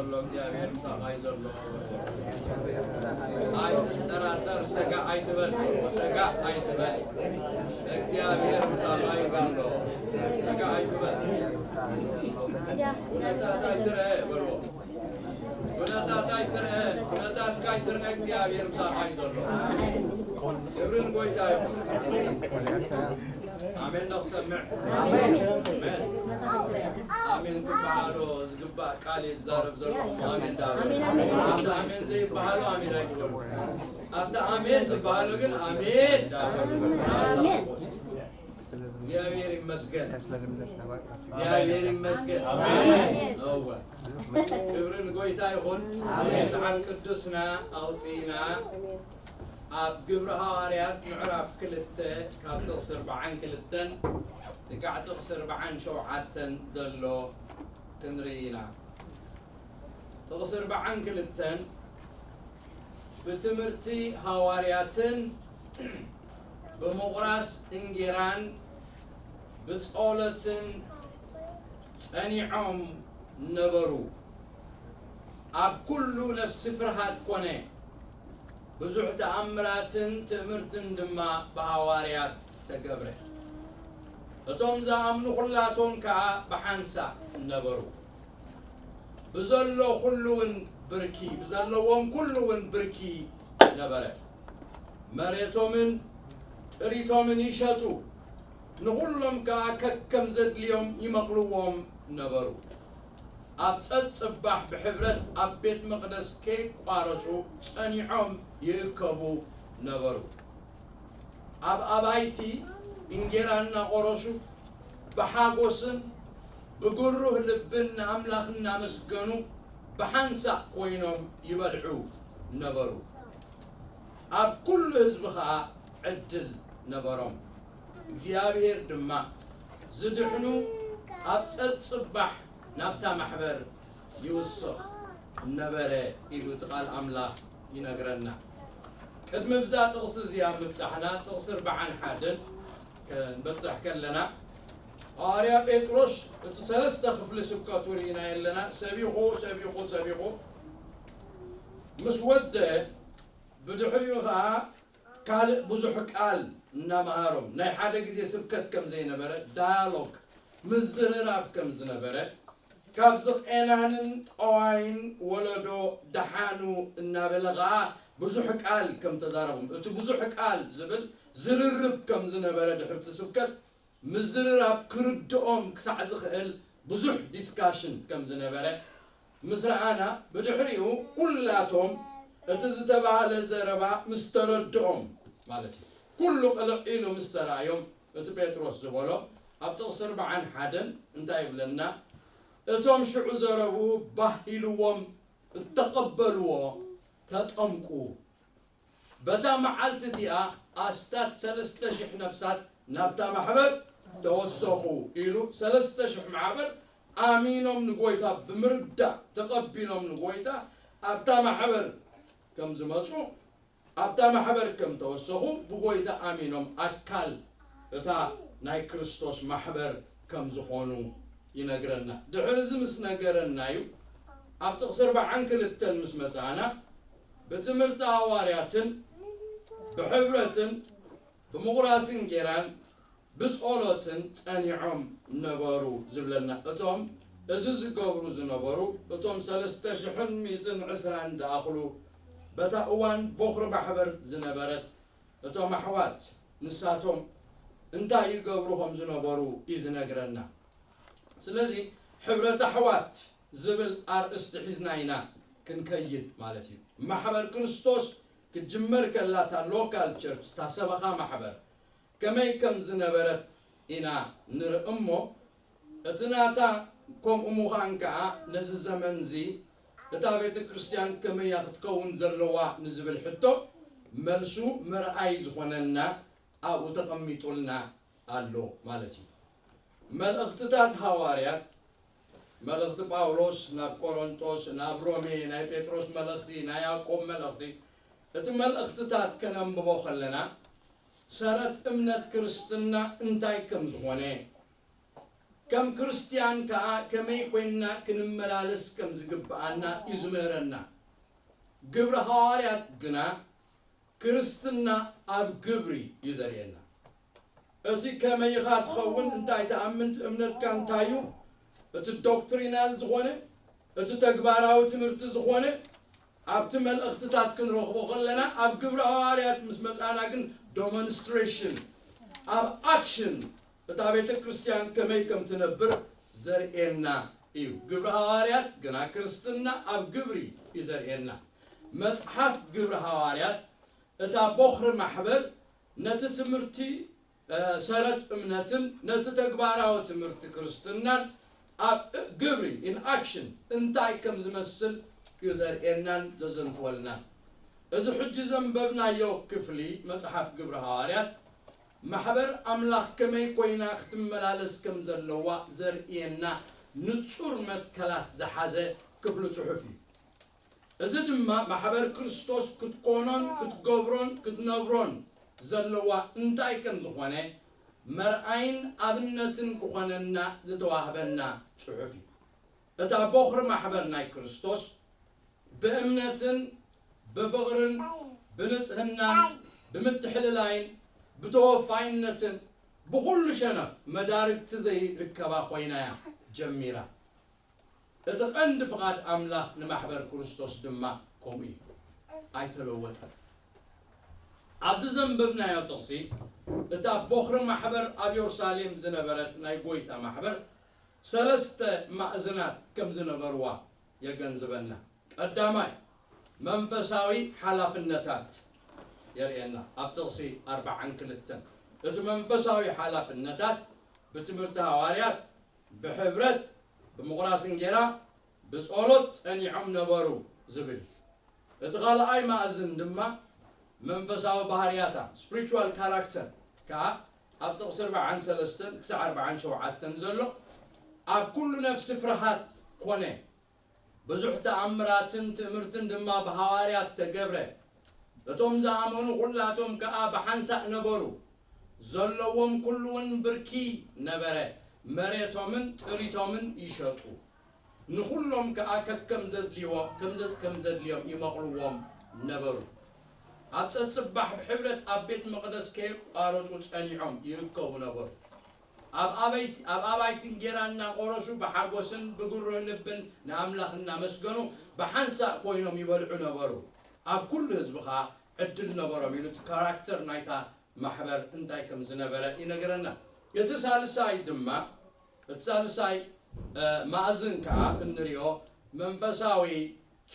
ዘሎ እግዚኣብሔር ምሳኻ እዩ ዘሎ። ኣይትጠራጠር፣ ሰጋእ ኣይትበል፣ ሰጋእ ኣይትበል። እግዚኣብሔር ምሳኻ እዩ ዘሎ። ሰጋእ ኣይትበል። ኩነታት ኣይትርአ በልዎ። ኩነታት ኣይትርአ፣ ኩነታትካ ኣይትርአ፣ እግዚኣብሔር ምሳኻ እዩ ዘሎ። ክብርን ጎይታ ይኹን። ኣሜን ዶ ክሰምዕ? ኣሜን። ኣሜን። ኣሜን ክበሃሎ ዝግባእ ቃል ይዛረብ ዘሎ እሞ ኣሜን ዳበሉ። ኣሜን፣ ኣሜን። ኣብቲ ኣሜን ዘይበሃሎ ኣሜን ኣይትበሉ። ኣብቲ ኣሜን ዝበሃሎ ግን ኣሜን ዳበሉ። ኣሜን። እግዚኣብሔር ይመስገን። እግዚኣብሔር ይመስገን። ኣሜን። እወ። ክብሪ ንጎይታ ይኹን። ኣሜን። መጽሓፍ ቅዱስና ኣውፂእና ኣብ ግብሪ ሃዋርያት ምዕራፍ ክልተ ካብ ጥቕሲ ኣርብዓን ክልተን ስጋዕ ጥቕሲ ኣርብዓን ሸውዓተን ዘሎ ክንርኢ ኢና። ጥቕሲ ኣርብዓን ክልተን ብትምህርቲ ሃዋርያትን ብምቑራስ እንጌራን ብጸሎትን ጸኒዖም ነበሩ። ኣብ ኩሉ ነፍሲ ፍርሃት ኮነ። ብዙሕ ተኣምራትን ትእምርትን ድማ ብሃዋርያት ተገብረ። እቶም ዝኣምኑ ኹላቶም ከኣ ብሓንሳእ ነበሩ። ብዘሎ ኩሉ እውን ብርኪ፣ ብዘለዎም ኩሉ እውን ብርኪ ነበረ። መሬቶምን ጥሪቶምን ይሸጡ፣ ንኹሎም ከኣ ከከም ዘድልዮም ይመቕልዎም ነበሩ። ኣብ ጸጽባሕ ብሕብረት ኣብ ቤት መቕደስ ከይቋረጹ ጸኒዖም ይእከቡ ነበሩ። ኣብ ኣባይቲ እንጌራ እናቖረሱ ብሓጎስን ብግሩህ ልብን ንኣምላኽ እናመስገኑ ብሓንሳእ ኮይኖም ይበልዑ ነበሩ። ኣብ ኩሉ ህዝቢ ኸኣ ዕድል ነበሮም። እግዚኣብሔር ድማ ዝድሕኑ ኣብ ጸጽባሕ ናብታ ማሕበር ይውስኽ ነበረ ኢሉ እቲ ቃል ኣምላኽ ይነግረና። ቅድሚ ብዛ ጥቕሲ እዚኣ ምብጻሕና ጥቕሲ ኣርብዓን ሓደን ክንበጽሕ ከለና ሃዋርያ ጴጥሮስ እቲ ሰለስተ ክፍሊ ስብከቱ ርኢና የለና። ሰቢኹ፣ ሰቢኹ፣ ሰቢኹ ምስ ወደ ብድሕሪኡ ኸዓ ካልእ ብዙሕ ቃል እናመሃሮም ናይ ሓደ ግዜ ስብከት ከም ዘይነበረ ዳያሎግ ምዝርራብ ከም ዝነበረ ካብዚ ቄናንን ጠዋይን ወለዶ ደሓኑ እናበለ ኸዓ ብዙሕ ቃል ከም ተዛረቦም። እቲ ብዙሕ ቃል ዝብል ዝርርብ ከም ዝነበረ ድሕርቲ ስብከት ምዝርራብ ክርድኦም ክሳዕ ዝኽእል ብዙሕ ዲስካሽን ከም ዝነበረ ምስ ረኣና ብድሕሪኡ ኩላቶም እቲ ዝተባህለ ዘረባ ምስ ተረድኦም ማለት እዩ። ኩሉ ቅልዕ ኢሉ ምስ ተራእዮም እቲ ጴጥሮስ ዝበሎ ኣብ ጥቕሲ ኣርብዓን ሓደን እንታይ ይብለና? እቶም ሽዑ ዘረቡ ባህ ኢልዎም እተቐበልዎ ተጠምቁ። በታ መዓልቲ እቲኣ ኣስታት ሰለስተ ሽሕ ነፍሳት ናብታ ማሕበር ተወሰኹ ኢሉ ሰለስተ ሽሕ ማሕበር ኣሚኖም ንጎይታ ብምርዳእ ተቐቢሎም ንጎይታ ኣብታ ማሕበር ከም ዝመፁ ኣብታ ማሕበር ከም ተወሰኹ ብጎይታ ኣሚኖም ኣካል እታ ናይ ክርስቶስ ማሕበር ከም ዝኾኑ ይነግረና። ድሕሪ እዚ ምስ ነገረና እዩ ኣብ ጥቕሲ ኣርብዓን ክልተን ምስ መጻእና ብትምህርቲ ሃዋርያትን ብሕብረትን ብምቑራስ እንጌራን ብጸሎትን ጸኒዖም ነበሩ ዝብለና። እቶም እዚ ዝገብሩ ዝነበሩ እቶም ሰለስተ ሽሕን ሚእትን ዕስራን ዝኣኽሉ በታ እዋን ቦኽሪ ማሕበር ዝነበረት እቶም ኣሕዋት ንሳቶም እንታይ ይገብሩ ከም ዝነበሩ እዩ ዝነግረና። ስለዚ ሕብረት ኣሕዋት ዝብል ኣርእስቲ ሒዝና ኢና ክንከይድ ማለት እዩ። ማሕበር ክርስቶስ ክትጅመር ከላ እታ ሎካል ቸርች እታ ሰበኻ ማሕበር ከመይ ከም ዝነበረት ኢና ንርኢ እሞ እቲ ናታ ከምኡ ምዃን ከኣ ነዚ ዘመንዚ እታ ቤተ ክርስቲያን ከመይ እያ ክትከውን ዘለዋ ንዝብል ሕቶ መልሱ መርኣይ ዝኾነና ኣብኡ ተቐሚጡልና ኣሎ ማለት እዩ። መልእኽትታት ሃዋርያት መልእኽቲ ጳውሎስ ናብ ቆሮንጦስ፣ ናብ ሮሜ፣ ናይ ጴጥሮስ መልእኽቲ፣ ናይ ያዕቆብ መልእኽቲ፣ እቲ መልእኽትታት ከነንብቦ ከለና ሰረት እምነት ክርስትና እንታይ ከም ዝኾነ ከም ክርስትያን ከኣ ከመይ ኮይንና ክንመላለስ ከም ዝግብኣና እዩ ዝምህረና። ግብረ ሃዋርያት ግና ክርስትና ኣብ ግብሪ እዩ ዘርእየና። እቲ ከመይ ኢኻ ትኸውን፣ እንታይ ትኣምን፣ እቲ እምነትካ እንታይ እዩ፣ እቲ ዶክትሪናል ዝኾነ፣ እቲ ተግባራዊ ትምህርቲ ዝኾነ ኣብቲ መልእኽትታት ክንረኽቦ ከለና፣ ኣብ ግብረ ሃዋርያት ምስ መጻና ግን ዶሞንስትሬሽን፣ ኣብ ኣክሽን እታ ቤተ ክርስቲያን ከመይ ከም ትነብር ዘርእየና እዩ። ግብረ ሃዋርያት ግና ክርስትና ኣብ ግብሪ እዩ ዘርእየና። መጽሓፍ ግብረ ሃዋርያት እታ ቦኽሪ ማሕበር ነቲ ትምህርቲ ሰረት እምነትን ነቲ ተግባራዊ ትምህርቲ ክርስትናን ኣብ ግብሪ፣ ኢን ኣክሽን፣ እንታይ ከም ዝመስል እዩ ዘርእየናን ዘዘንትወልናን። እዚ ሕጂ ዘንበብናዮ ክፍሊ መጽሓፍ ግብሪ ሃዋርያት ማሕበር ኣምላኽ ከመይ ኮይና ክትመላለስ ከም ዘለዋ ዘርእየና ንጹር መትከላት ዝሓዘ ክፍሊ ጽሑፍ እዩ። እዚ ድማ ማሕበር ክርስቶስ ክትኮኖን ክትገብሮን ክትነብሮን ዘለዋ እንታይ ከም ዝኾነ መርኣይን ኣብነትን ክኾነና ዝተዋህበና ጽሑፍ እዩ። እታ ቦኽሪ ማሕበር ናይ ክርስቶስ ብእምነትን ብፍቕርን ብንጽህናን ብምትሕልላይን ብተወፋይነትን ብኹሉ ሸነኽ መዳርግቲ ዘይርከባ ኮይና እያ ጀሚራ። እቲ ቀንዲ ፍቓድ ኣምላኽ ንማሕበር ክርስቶስ ድማ ከምኡ እዩ፣ ኣይተለወጠን። ኣብዚ ዘንበብናዮ ጥቕሲ እታ ቦኽሪ ማሕበር ኣብ የሩሳሌም ዝነበረት ናይ ጎይታ ማሕበር ሰለስተ ማእዝናት ከም ዝነበርዋ የገንዝበና። ቀዳማይ መንፈሳዊ ሓላፍነታት የርእየና ኣብ ጥቕሲ ኣርባዓን ክልተን። እቲ መንፈሳዊ ሓላፍነታት ብትምህርቲ ሃዋርያት፣ ብሕብረት፣ ብምቑራስ እንጌራ፣ ብጸሎት ጸኒዖም ነበሩ ዝብል። እቲ ካልኣይ ማእዝን ድማ መንፈሳዊ ባህርያታ፣ ስፕሪቹዋል ካራክተር፣ ከኣ ኣብ ጥቕሲ ኣርባዓን ሰለስተን ክሳዕ ኣርባዓን ሸውዓተን ዘሎ፣ ኣብ ኩሉ ነፍሲ ፍርሃት ኮነ። ብዙሕ ተኣምራትን ትእምርትን ድማ ብሃዋርያት ተገብረ። እቶም ዝኣመኑ ኹላቶም ከኣ ብሓንሳእ ነበሩ። ዘለዎም ኩሉ እውን ብርኪ ነበረ። መሬቶምን ጥሪቶምን ይሸጡ። ንኹሎም ከኣ ከከም ዘድልዎ-፣ ከም ዘድ-፣ ከም ዘድልዮም ይመቕልዎም ነበሩ። ኣብ ጸጽባሕ ብሕብረት ኣብ ቤት መቕደስ ከየቋረጹ ጸኒዖም ይእከቡ ነበሩ። ኣብ ኣበይቲ-፣ ኣብ ኣባይቲ እንጌራ እናቖረሱ ብሓጎስን ብግሩህ ልብን ንኣምላኽ እናመስገኑ ብሓንሳእ ኮይኖም ይበልዑ ነበሩ። ኣብ ኩሉ ህዝቢ ኸኣ ዕድል ነበሮም ኢሉ እቲ ካራክተር ናይታ ማሕበር እንታይ ከም ዝነበረ ይነግረና። እቲ ሳልሳይ ድማ፣ እቲ ሳልሳይ፣ እ፣ ማእዝን ከኣ እንሪኦ መንፈሳዊ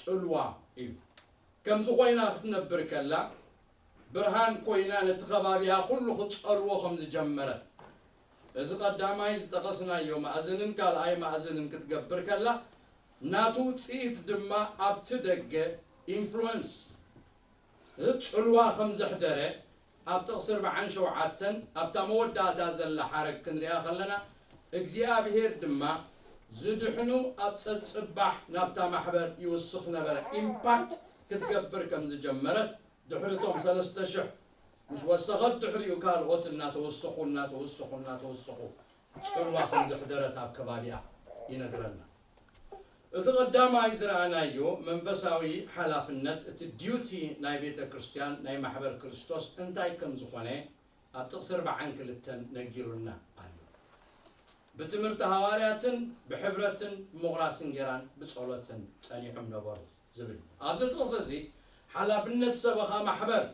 ጽልዋ እዩ። ከምዚ ኮይና ክትነብር ከላ፣ ብርሃን ኮይና ነቲ ከባቢኣ ኩሉ ክጸልዎ ከም ዝጀመረት፣ እዚ ቀዳማይ ዝጠቐስናዮ ማእዝንን ካልኣይ ማእዝንን ክትገብር ከላ፣ ናቱ ውጽኢት ድማ ኣብቲ ደገ ኢንፍሉወንስ፣ ጽልዋ ከም ዘሕደረ ኣብ ጥቕሲ ኣርባዓን ሸውዓተን ኣብታ መወዳእታ ዘላ ሓረግ ክንሪኣ ከለና፣ እግዚኣብሄር ድማ ዝድሕኑ ኣብ ጸጽባሕ ናብታ ማሕበር ይውስኽ ነበረ። ኢምፓክት ክትገብር ከም ዝጀመረት ድሕሪ እቶም ሰለስተ ሽሕ ምስ ወሰኸት፣ ድሕሪኡ ካልኦት እናተወሰኹ፣ እናተወሰኹ፣ እናተወሰኹ ጽልዋ ከም ዘሕደረት ኣብ ከባቢኣ ይነግረና። እቲ ቀዳማይ ዝረኣናዮ መንፈሳዊ ሓላፍነት፣ እቲ ዲዩቲ ናይ ቤተ ክርስቲያን፣ ናይ ማሕበር ክርስቶስ እንታይ ከም ዝኾነ ኣብ ጥቕሲ ኣርባዓን ክልተን ነጊሩና ኣሎ። ብትምህርቲ ሃዋርያትን ብሕብረትን ብምቑራስ እንጌራን ብጸሎትን ጸኒዖም ነበሩ ዝብል። ኣብዚ ጥቕሲ እዚ ሓላፍነት ሰበኻ ማሕበር፣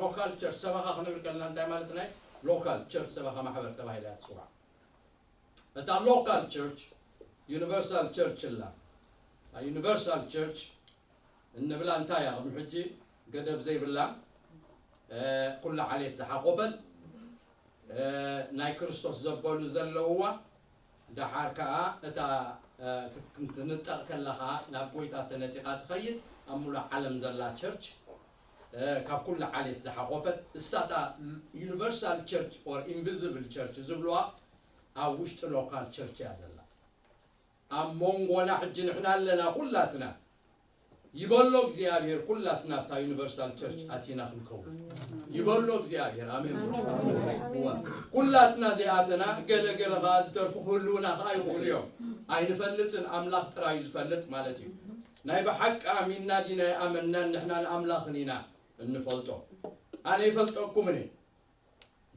ሎካል ቸርች፣ ሰበኻ ክንብል ከለና እንታይ ማለትና እዩ? ሎካል ቸርች ሰበኻ ማሕበር ተባሂላ እያ ትጽዋዕ። እታ ሎካል ቸርች ዩኒቨርሳል ቸርች ኣላ። እታ ዩኒቨርሳል ቸርች እንብላ እንታይ እያ? ቅድሚ ሕጂ ገደብ ዘይብላ፣ እ፣ ኩላ ዓሌት ዝሓቆፈት፣ እ፣ ናይ ክርስቶስ ዘበሉ ዘለውዋ፣ ደሓር ከኣ እታ፣ እ፣ ክት-፣ ክትንጠቕ ከላ ከኣ ናብ ጎይታ ተነጢቓ ትኸይድ፣ ኣብ ሙሉእ ዓለም ዘላ ቸርች፣ እ፣ ካብ ኩላ ዓሌት ዝሓቆፈት፣ እሳ እታ ዩኒቨርሳል ቸርች ኦር ኢንቪዚብል ቸርች ዝብልዋ ኣብ ውሽጢ ሎካል ቸርች እያ ዘላ። ኣብ መንጎና ሕጂ ንሕና ኣለና ኩላትና። ይበሎ እግዚኣብሔር፣ ኩላትና ኣብታ ዩኒቨርሳል ቸርች ኣቲና ክንከውን ይበሎ እግዚኣብሔር። ኣሜን። እዋ፣ ኩላትና ዘይኣተና፣ ገለ ገለ ኸዓ ዝተርፉ ክህልውና ኸዓ ይኽእሉ እዮም። ኣይንፈልጥን፣ ኣምላኽ ጥራይ እዩ ዝፈልጥ ማለት እዩ። ናይ ብሓቂ ኣሚንና ዲና ይኣመንናን ንሕና ንኣምላኽን ኢና እንፈልጦ። ኣነ ይፈልጠኩምን እየ።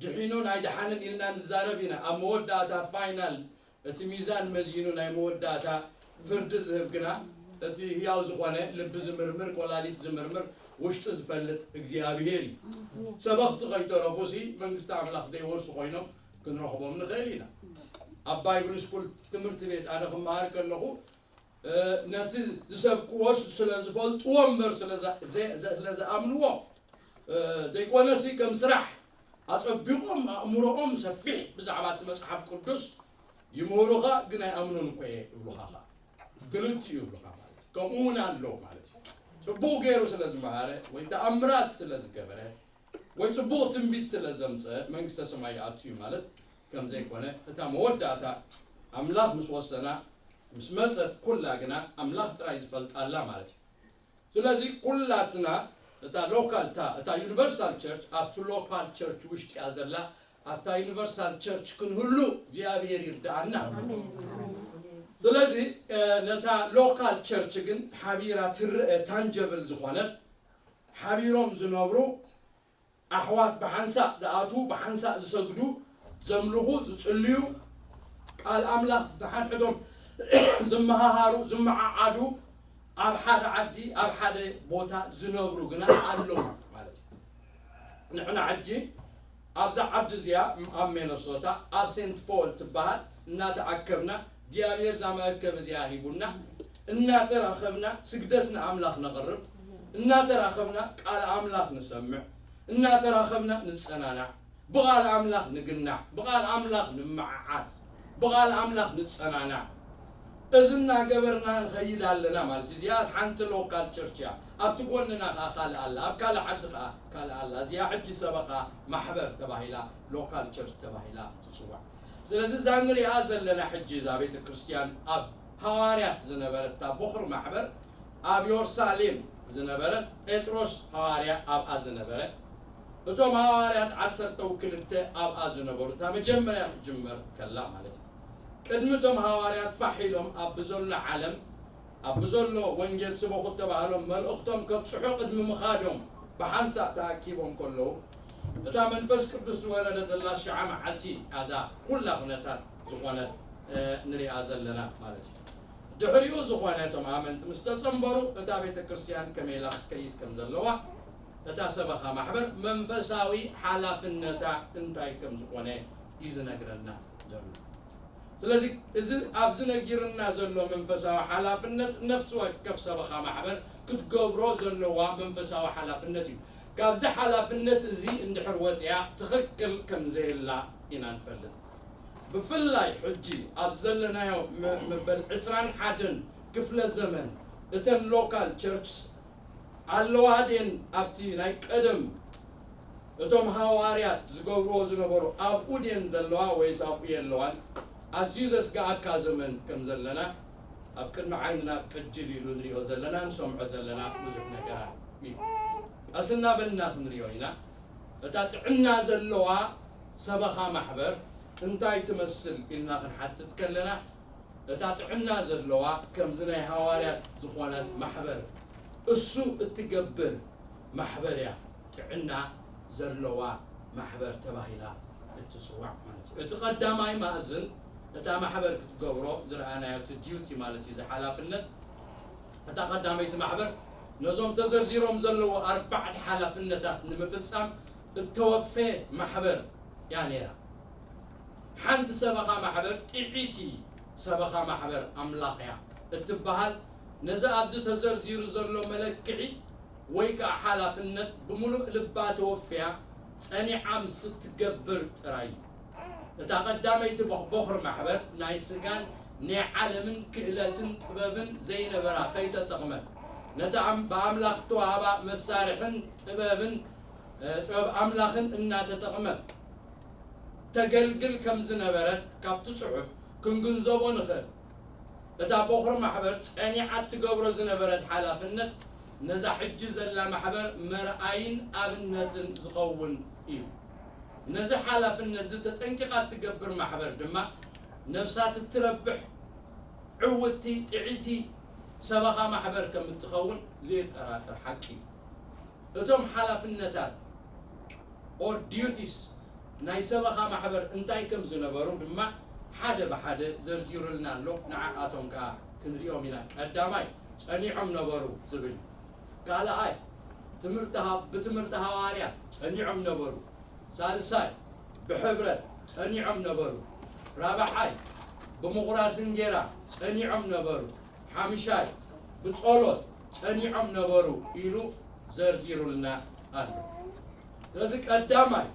ድሒኑ ናይ ደሓንን ኢልና ንዛረብ ኢና። ኣብ መወዳእታ ፋይናል እቲ ሚዛን መዚኑ ናይ መወዳእታ ፍርዲ ዝህብ ግና እቲ ህያው ዝኾነ ልቢ ዝምርምር፣ ኮላሊት ዝምርምር፣ ውሽጢ ዝፈልጥ እግዚኣብሔር እዩ። ሰበኽቲ ከይተረፉሲ መንግስቲ ኣምላኽ ዘይወርሱ ኮይኖም ክንረኽቦም ንኽእል ኢና። ኣብ ባይብል ስኩል ትምህርቲ ቤት ኣነ ክመሃር ከለኹ ነቲ ዝሰብክዎ ስለ ዝፈልጥዎ እምበር ስለ ዝኣምንዎ ዘይኮነሲ ከም ስራሕ ኣጸቢቖም ኣእምሮኦም ሰፊሕ ብዛዕባ እቲ መጽሓፍ ቅዱስ ይምህሩኻ፣ ግን ኣይኣምኖን እኮ እየ ይብሉኻ። ክልቲኡ ይብሉኻ ማለት እዩ። ከምኡ እውን ኣለዉ ማለት እዩ። ጽቡቕ ገይሩ ስለ ዝመሃረ ወይ ተኣምራት ስለ ዝገበረ ወይ ጽቡቕ ትንቢት ስለ ዘምጸ መንግስተ ሰማይ ይኣቱ እዩ ማለት ከም ዘይኮነ፣ እታ መወዳእታ ኣምላኽ ምስ ወሰና ምስ መጸት ኩላ ግና ኣምላኽ ጥራይ ዝፈልጣላ ማለት እዩ። ስለዚ ኩላትና እታ ሎካል እታ እታ ዩኒቨርሳል ቸርች ኣብቲ ሎካል ቸርች ውሽጢ እያ ዘላ። ኣብታ ዩኒቨርሳል ቸርች ክንህሉ እግዚኣብሔር ይርዳኣና። ስለዚ ነታ ሎካል ቸርች ግን ሓቢራ ትርአ ታንጀብል ዝኾነት ሓቢሮም ዝነብሩ ኣሕዋት ብሓንሳእ ዝኣትዉ፣ ብሓንሳእ ዝሰግዱ፣ ዘምልኹ፣ ዝጽልዩ፣ ቃል ኣምላኽ ዝተሓድሕዶም ዝመሃሃሩ፣ ዝመዓዓዱ፣ ኣብ ሓደ ዓዲ፣ ኣብ ሓደ ቦታ ዝነብሩ ግና ኣለዉ ማለት እዩ። ንሕና ሕጂ ኣብዛ ዓዲ እዚኣ ኣብ ሚነሶታ ኣብ ሴንት ፖል ትበሃል እናተኣከብና እግዚኣብሔር እዛ መእከብ እዚኣ ሂቡና እናተራኸብና ስግደት ንኣምላኽ ነቕርብ፣ እናተራኸብና ቃል ኣምላኽ ንሰምዕ፣ እናተራኸብና ንጸናናዕ፣ ብቓል ኣምላኽ ንግናዕ፣ ብቓል ኣምላኽ ንመዓዓድ፣ ብቓል ኣምላኽ ንጸናናዕ። እዚ እናገበርና ንኸይድ ኣለና ማለት እዩ። እዚኣ ሓንቲ ሎካል ቸርች እያ። ኣብቲ ጎንና ኸዓ ካልእ ኣላ፣ ኣብ ካልእ ዓዲ ኸዓ ካልእ ኣላ። እዚኣ ሕጂ ሰበኻ ማሕበር ተባሂላ፣ ሎካል ቸርች ተባሂላ ትጽዋዕ። ስለዚ እዛ ንሪኣ ዘለና ሕጂ እዛ ቤተ ክርስቲያን ኣብ ሃዋርያት ዝነበረት እታ ቦኽሪ ማሕበር ኣብ ዮርሳሌም ዝነበረ ጴጥሮስ ሃዋርያ ኣብኣ ዝነበረ እቶም ሃዋርያት ዓሰርተው ክልተ ኣብኣ ዝነበሩ እታ መጀመርያ ክትጅመር ከላ ማለት እዩ። ቅድሚ እቶም ሃዋርያት ፋሕ ኢሎም ኣብ ብዘሎ ዓለም ኣብ ብዘሎ ወንጌል ስበኹ እተባህሎም መልእኽቶም ከብጽሑ ቅድሚ ምኻዶም ብሓንሳእ ተኣኪቦም ከለዉ እታ መንፈስ ቅዱስ ዝወረደትላ ሽዓ መዓልቲ ኣዛ ኩላ ኩነታት ዝኾነት ንሪኣ ዘለና ማለት እዩ። ድሕሪኡ ዝኾነ እቶም ኣመንቲ ምስ ተጸንበሩ እታ ቤተ ክርስቲያን ከመይ ኢላ ክትከይድ ከም ዘለዋ እታ ሰበኻ ማሕበር መንፈሳዊ ሓላፍነታ እንታይ ከም ዝኾነ እዩ ዝነግረና ዘሎ። ስለዚ እዚ ኣብዚ ነጊርና ዘሎ መንፈሳዊ ሓላፍነት ነፍሲ ወከፍ ሰበኻ ማሕበር ክትገብሮ ዘለዋ መንፈሳዊ ሓላፍነት እዩ። ካብዚ ሓላፍነት እዚ እንድሕር ወፂኣ ትኽክል ከም ዘየላ ኢና ንፈልጥ። ብፍላይ ሕጂ ኣብ ዘለናዮ መበል ዕስራን ሓደን ክፍለ ዘመን እተን ሎካል ቸርችስ ኣለዋ ድየን ኣብቲ ናይ ቀደም እቶም ሃዋርያት ዝገብርዎ ዝነበሩ ኣብኡ ድየን ዘለዋ ወይስ ኣብኡ የለዋን? ኣዝዩ ዘስግኣካ ዘመን ከም ዘለና ኣብ ቅድሚ ዓይንና ቅጅል ኢሉ ንሪኦ ዘለና ንሰምዖ ዘለና ብዙሕ ነገራት እዩ። ቀስ እናበልና ክንሪኦ ኢና። እታ ጥዕና ዘለዋ ሰበኻ ማሕበር እንታይ ትመስል ኢልና ክንሓትት ከለና እታ ጥዕና ዘለዋ ከምዚ ናይ ሃዋርያት ዝኾነት ማሕበር እሱ እትገብር ማሕበር እያ ጥዕና ዘለዋ ማሕበር ተባሂላ እትፅዋዕ ማለት እዩ። እቲ ቀዳማይ ማእዝን እታ ማሕበር ክትገብሮ ዝረኣናዮ እቲ ዲዩቲ ማለት እዩ፣ ዝሓላፍነት እታ ቀዳመይቲ ማሕበር ነዞም ተዘርዚሮም ዘለዉ ኣርባዕተ ሓላፍነታት ንምፍፃም እተወፈየት ማሕበር እያ ነይራ። ሓንቲ ሰበኻ ማሕበር ጥዒቲ ሰበኻ ማሕበር ኣምላኽ እያ እትበሃል ነዚ ኣብዚ ተዘርዚሩ ዘሎ መለክዒ ወይ ከዓ ሓላፍነት ብምሉእ ልባ ተወፍያ ጸኒዓ ምስ እትገብር ጥራይ እዩ። እታ ቀዳመይቲ ቦኽ- ቦኽሪ ማሕበር ናይ ስጋን ናይ ዓለምን ክእለትን ጥበብን ዘይነበራ ከይተጠቕመት ነቲ ኣም- ብኣምላኽ ተዋህባ መሳርሕን ጥበብን እ፣ ጥበብ ኣምላኽን እናተጠቕመት ተገልግል ከም ዝነበረት ካብቲ ጽሑፍ ክንግንዘቦ ንኽእል። እታ ቦኽሪ ማሕበር ጸኒዓ እትገብሮ ዝነበረት ሓላፍነት ነዛ ሕጂ ዘላ ማሕበር መርኣይን ኣብነትን ዝኸውን እዩ። ነዚ ሓላፍነት እዚ ተጠንቂቓ እትገብር ማሕበር ድማ ነብሳ ትትረብሕ ዕውትቲ ጥዕይቲ ሰበኻ ማሕበር ከም እትኸውን ዘየጠራጥር ሓቂ እዩ። እቶም ሓላፍነታት or duties ናይ ሰበኻ ማሕበር እንታይ ከም ዝነበሩ ድማ ሓደ ብሓደ ዘርዚሩልና ኣሎ። ንዓኣቶም ከኣ ክንሪኦም ኢና። ቀዳማይ ጸኒዖም ነበሩ ዝብል እዩ። ካልኣይ ትምህርቲ ሃ- ብትምህርቲ ሃዋርያት ጸኒዖም ነበሩ። ሳልሳይ ብሕብረት ጸኒዖም ነበሩ። ራብዓይ ብምቑራስ እንጌራ ጸኒዖም ነበሩ። ሓምሻይ ብጸሎት ጸኒዖም ነበሩ ኢሉ ዘርዚሩልና ኣሎ። ስለዚ ቀዳማይ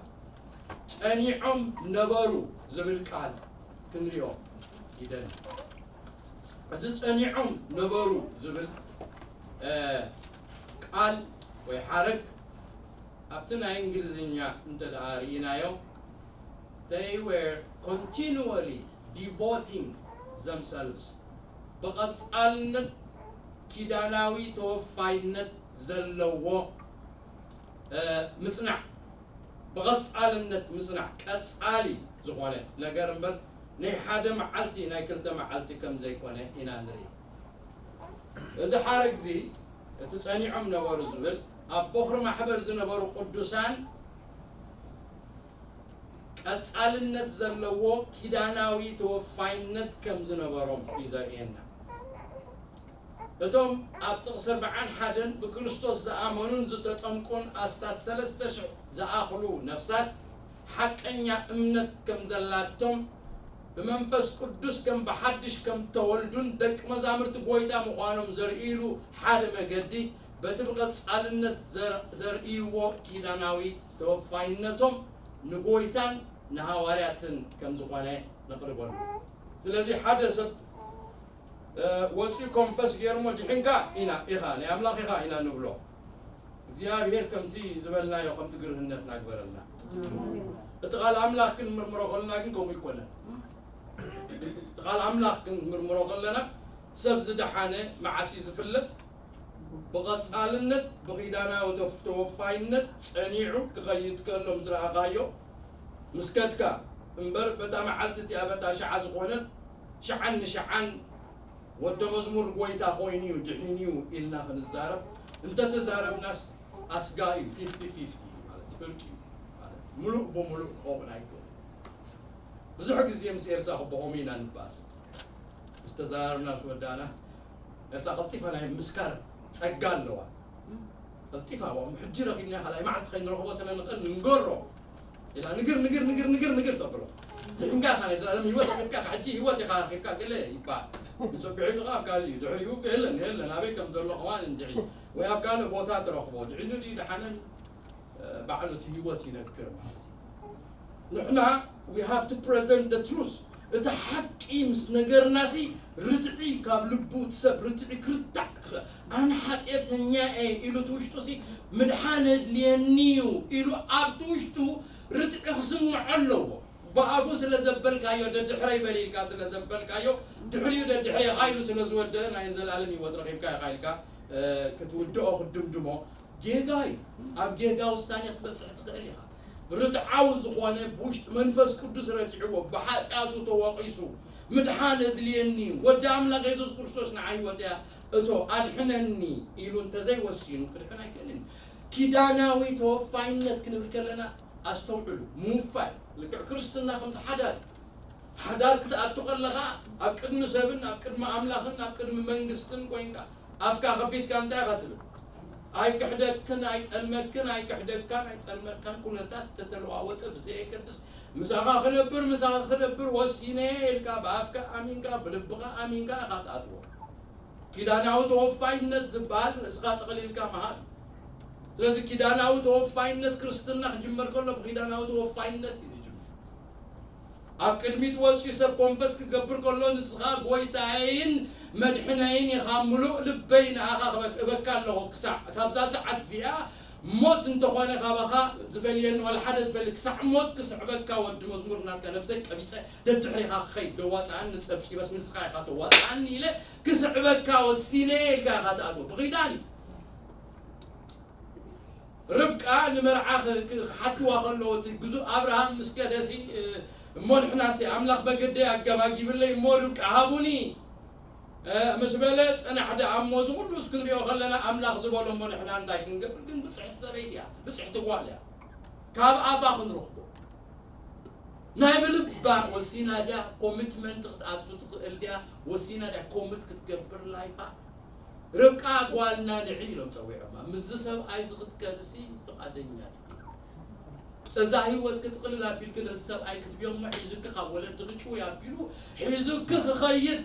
ጸኒዖም ነበሩ ዝብል ቃል ክንሪኦ ይደሊ። እዚ ጸኒዖም ነበሩ ዝብል ቃል ወይ ሓረግ ኣብቲ ናይ እንግሊዝኛ እንተ ደኣ ርኢናዮ they were continually devoting themselves ብቐጻልነት ኪዳናዊ ተወፋይነት ዘለዎ ምጽናዕ ብቐጻልነት ምጽናዕ ቀጻሊ ዝኾነ ነገር እምበር ናይ ሓደ መዓልቲ ናይ ክልተ መዓልቲ ከም ዘይኮነ ኢና ንርኢ። እዚ ሓረግ እዚ እቲ ጸኒዖም ነበሩ ዝብል ኣብ ቦኽሪ ማሕበር ዝነበሩ ቅዱሳን ቀጻልነት ዘለዎ ኪዳናዊ ተወፋይነት ከም ዝነበሮም እዩ ዘርእየና። እቶም ኣብ ጥቕሲ ኣርብዓን ሓደን ብክርስቶስ ዝኣመኑን ዝተጠምቁን ኣስታት ሰለስተ ሽሕ ዝኣኽሉ ነፍሳት ሓቀኛ እምነት ከም ዘላቶም ብመንፈስ ቅዱስ ከም ብሓድሽ ከም ተወልዱን ደቂ መዛምርቲ ጎይታ ምዃኖም ዘርእይሉ ሓደ መገዲ በቲ ብቐጻልነት ዘርእይዎ ኪዳናዊ ተወፋይነቶም ንጎይታን ንሃዋርያትን ከም ዝኾነ ነቕርበሉ። ስለዚ ሓደ ሰብ ወፂኡ ኮንፈስ ገይርሞ ድሕንካ ኢና ኢኻ ናይ ኣምላኽ ኢኻ ኢና ንብሎ። እግዚኣብሔር ከምቲ ዝበልናዮ ከምቲ ግርህነትና ግበረልና። እቲ ቃል ኣምላኽ ክንምርምሮ ከለና ግን ከምኡ ይኮነን። እቲ ቃል ኣምላኽ ክንምርምሮ ከለና ሰብ ዝደሓነ መዓስ እዩ ዝፍለጥ? ብቐጻልነት ብኺዳናዊ ተወፋይነት ጸኒዑ ክኸይድ ከሎ ምስ ረኣኻዮ ምስ ከድካ እምበር በታ መዓልቲ እቲኣ በታ ሸዓ ዝኾነት ሸዓን ንሸዓን ወደ መዝሙር ጎይታ ኮይኑ እዩ ድሒኑ እዩ ኢልና ክንዛረብ እንተተዛረብናስ ኣስጋ እዩ። ፊፍቲ ፊፍቲ ማለት ፍርቂ እዩ ማለት ሙሉእ ብሙሉእ ክኸውን ኣይክእል። ብዙሕ ግዜ ምስ ኤልሳ ክበኸሙ ኢና ንባስ ምስ ተዛረብና ምስ ወዳእና ኤልሳ ቀልጢፋ ናይ ምስካር ጸጋ ኣለዋ። ቀልጢፋ ዋ ሕጂ ረኺብና ካልኣይ መዓልቲ ከይንረኽቦ ስለ ንኽእል ንንገሮ ኢላ ንግር ንግር ንግር ንግር ንግር ተብሎ ድሕንካ ኢኻ ናይ ዘላለም ህይወት ረኺብካ ኢኻ ሕጂ ህይወት ኢኻ ረኺብካ ገለ ይበሃል። ንጸግዒቱ ኸዓ ኣብ ካልእ እዩ ድሕሪኡ የለን የለን ኣበይ ከም ዘሎ ከማን እንድዒ ወይ ኣብ ካልእ ቦታ ትረኽቦ ድዒኑ ድዩ ደሓነን ባዕሉ እቲ ህይወት ይነግር ማለት እዩ። ንሕና we have to present the truth እቲ ሓቂ ምስ ነገርናሲ ርትዒ ካብ ልቡ እቲ ሰብ ርትዒ ክርታዕ ኣነ ሓጢአተኛ እየ ኢሉ እቲ ውሽጡ ሲ ምድሓን የድልየኒ እዩ ኢሉ ኣብቲ ውሽጡ ርትዒ ክስምዖ ኣለዎ። ብኣፉ ስለ ዘበልካዮ ደድሕረይ በል ኢልካ ስለ ዘበልካዮ ድሕሪኡ ደድሕሬኻ ኢሉ ስለ ዝወደአ ናይ ዘላለም ህይወት ረኺብካ ኢኻ ኢልካ ክትውድኦ ክትድምድሞ ጌጋ እዩ። ኣብ ጌጋ ውሳኔ ክትበጽሕ ትኽእል ኢኻ። ርትዓዊ ዝኾነ ብውሽጢ መንፈስ ቅዱስ ረቲዕዎ ብሓጢኣቱ ተወቒሱ ምድሓን የድልየኒ ወዲ ኣምላኽ የሱስ ክርስቶስ ንዓይ ህይወት እያ እቶ ኣድሕነኒ ኢሉ እንተዘይወሲኑ ክድሕን ኣይክእልን። ኪዳናዊ ተወፋይነት ክንብል ከለና ኣስተውዕሉ። ምውፋይ ልክዕ ክርስትና ከምዚ ሓዳር ሓዳር ክትኣቱ ከለኻ ኣብ ቅድሚ ሰብን ኣብ ቅድሚ ኣምላኽን ኣብ ቅድሚ መንግስትን ኮይንካ ኣፍካ ከፊትካ እንታይ ኢኻ ትብል? ኣይክሕደክን ኣይጠልመክን ኣይክሕደካን ኣይጠልመካን ኩነታት ተተለዋወጠ ብዘየገድስ ምሳኻ ክነብር ምሳኻ ክነብር ወሲነ ኢልካ ብኣፍካ ኣሚንካ ብልብኻ ኣሚንካ ኢኻ ትኣትዎ። ኪዳናዊ ተወፋይነት ዝበሃል ርእስኻ ጠቕሊልካ ምሃብ። ስለዚ ኪዳናዊ ተወፋይነት ክርስትና ክጅመር ከሎ ብኪዳናዊ ተወፋይነት እዩ ዝጅመር። ኣብ ቅድሚት ወፂኡ ሰብ ኮንፈስ ክገብር ከሎ ንስኻ ጎይታየይን መድሕነይን ኢኻ፣ ምሉእ ልበይ ንኣኻ ክበክ- እበካ ኣለኹ። ክሳዕ ካብዛ ሰዓት እዚኣ ሞት እንተኾነ ካባኻ ዝፈልየኒ ዋላ ሓደ ዝፈልይ ክሳዕ ሞት ክስዕበካ ወዲ መዝሙር ናትካ ነፍሰይ ቀቢጸ ደድሕሪኻ ክኸይድ ዘዋጽኣኒ ጸብጺበስ ንስኻ ኢኻ ተዋጽኣኒ ኢለ ክስዕበካ ወሲነ ኢልካ ኢኻ ትኣትዎ ብኺዳን እዩ። ርብቃ ንመርዓ ክ- ክ- ክሓትዋ ከለዎ እቲ ግዙእ ኣብርሃም ምስ ከደሲ እ፣ እሞ ንሕናሲ ኣምላኽ መገደይ ኣገባጊብለይ እሞ ርብቃ ሃቡኒ እ፣ ምስ በለ ጽናሕ ደኣ እሞ እዚ ኩሉ እስክንሪኦ ከለና ኣምላኽ ዝበሎ እሞ ንሕና እንታይ ክንገብር ግን ብጽሕቲ ሰበይቲ እያ ብጽሕቲ ጓል እያ ካብ ኣፋ ክንረኽቦ ናይ ብልባ ወሲና ድያ ኮሚትመንት ክትኣቱ ትኽእል ድያ ወሲና ድያ ኮሚት ክትገብር ላይፋ ርብቃ ጓልና ንዒ ኢሎም ጸዊዖማ ምስዚ ሰብኣይ እዚ ክትከድሲ ፍቓደኛ ድዩ እዛ ህይወት ክትቕልል ኣቢልኪ ነዚ ሰብኣይ ክትብዮ እሞ ሒዙኪ ካብ ወለድኺ ጭውይ ኣቢሉ ሒዙኪ ክኸይድ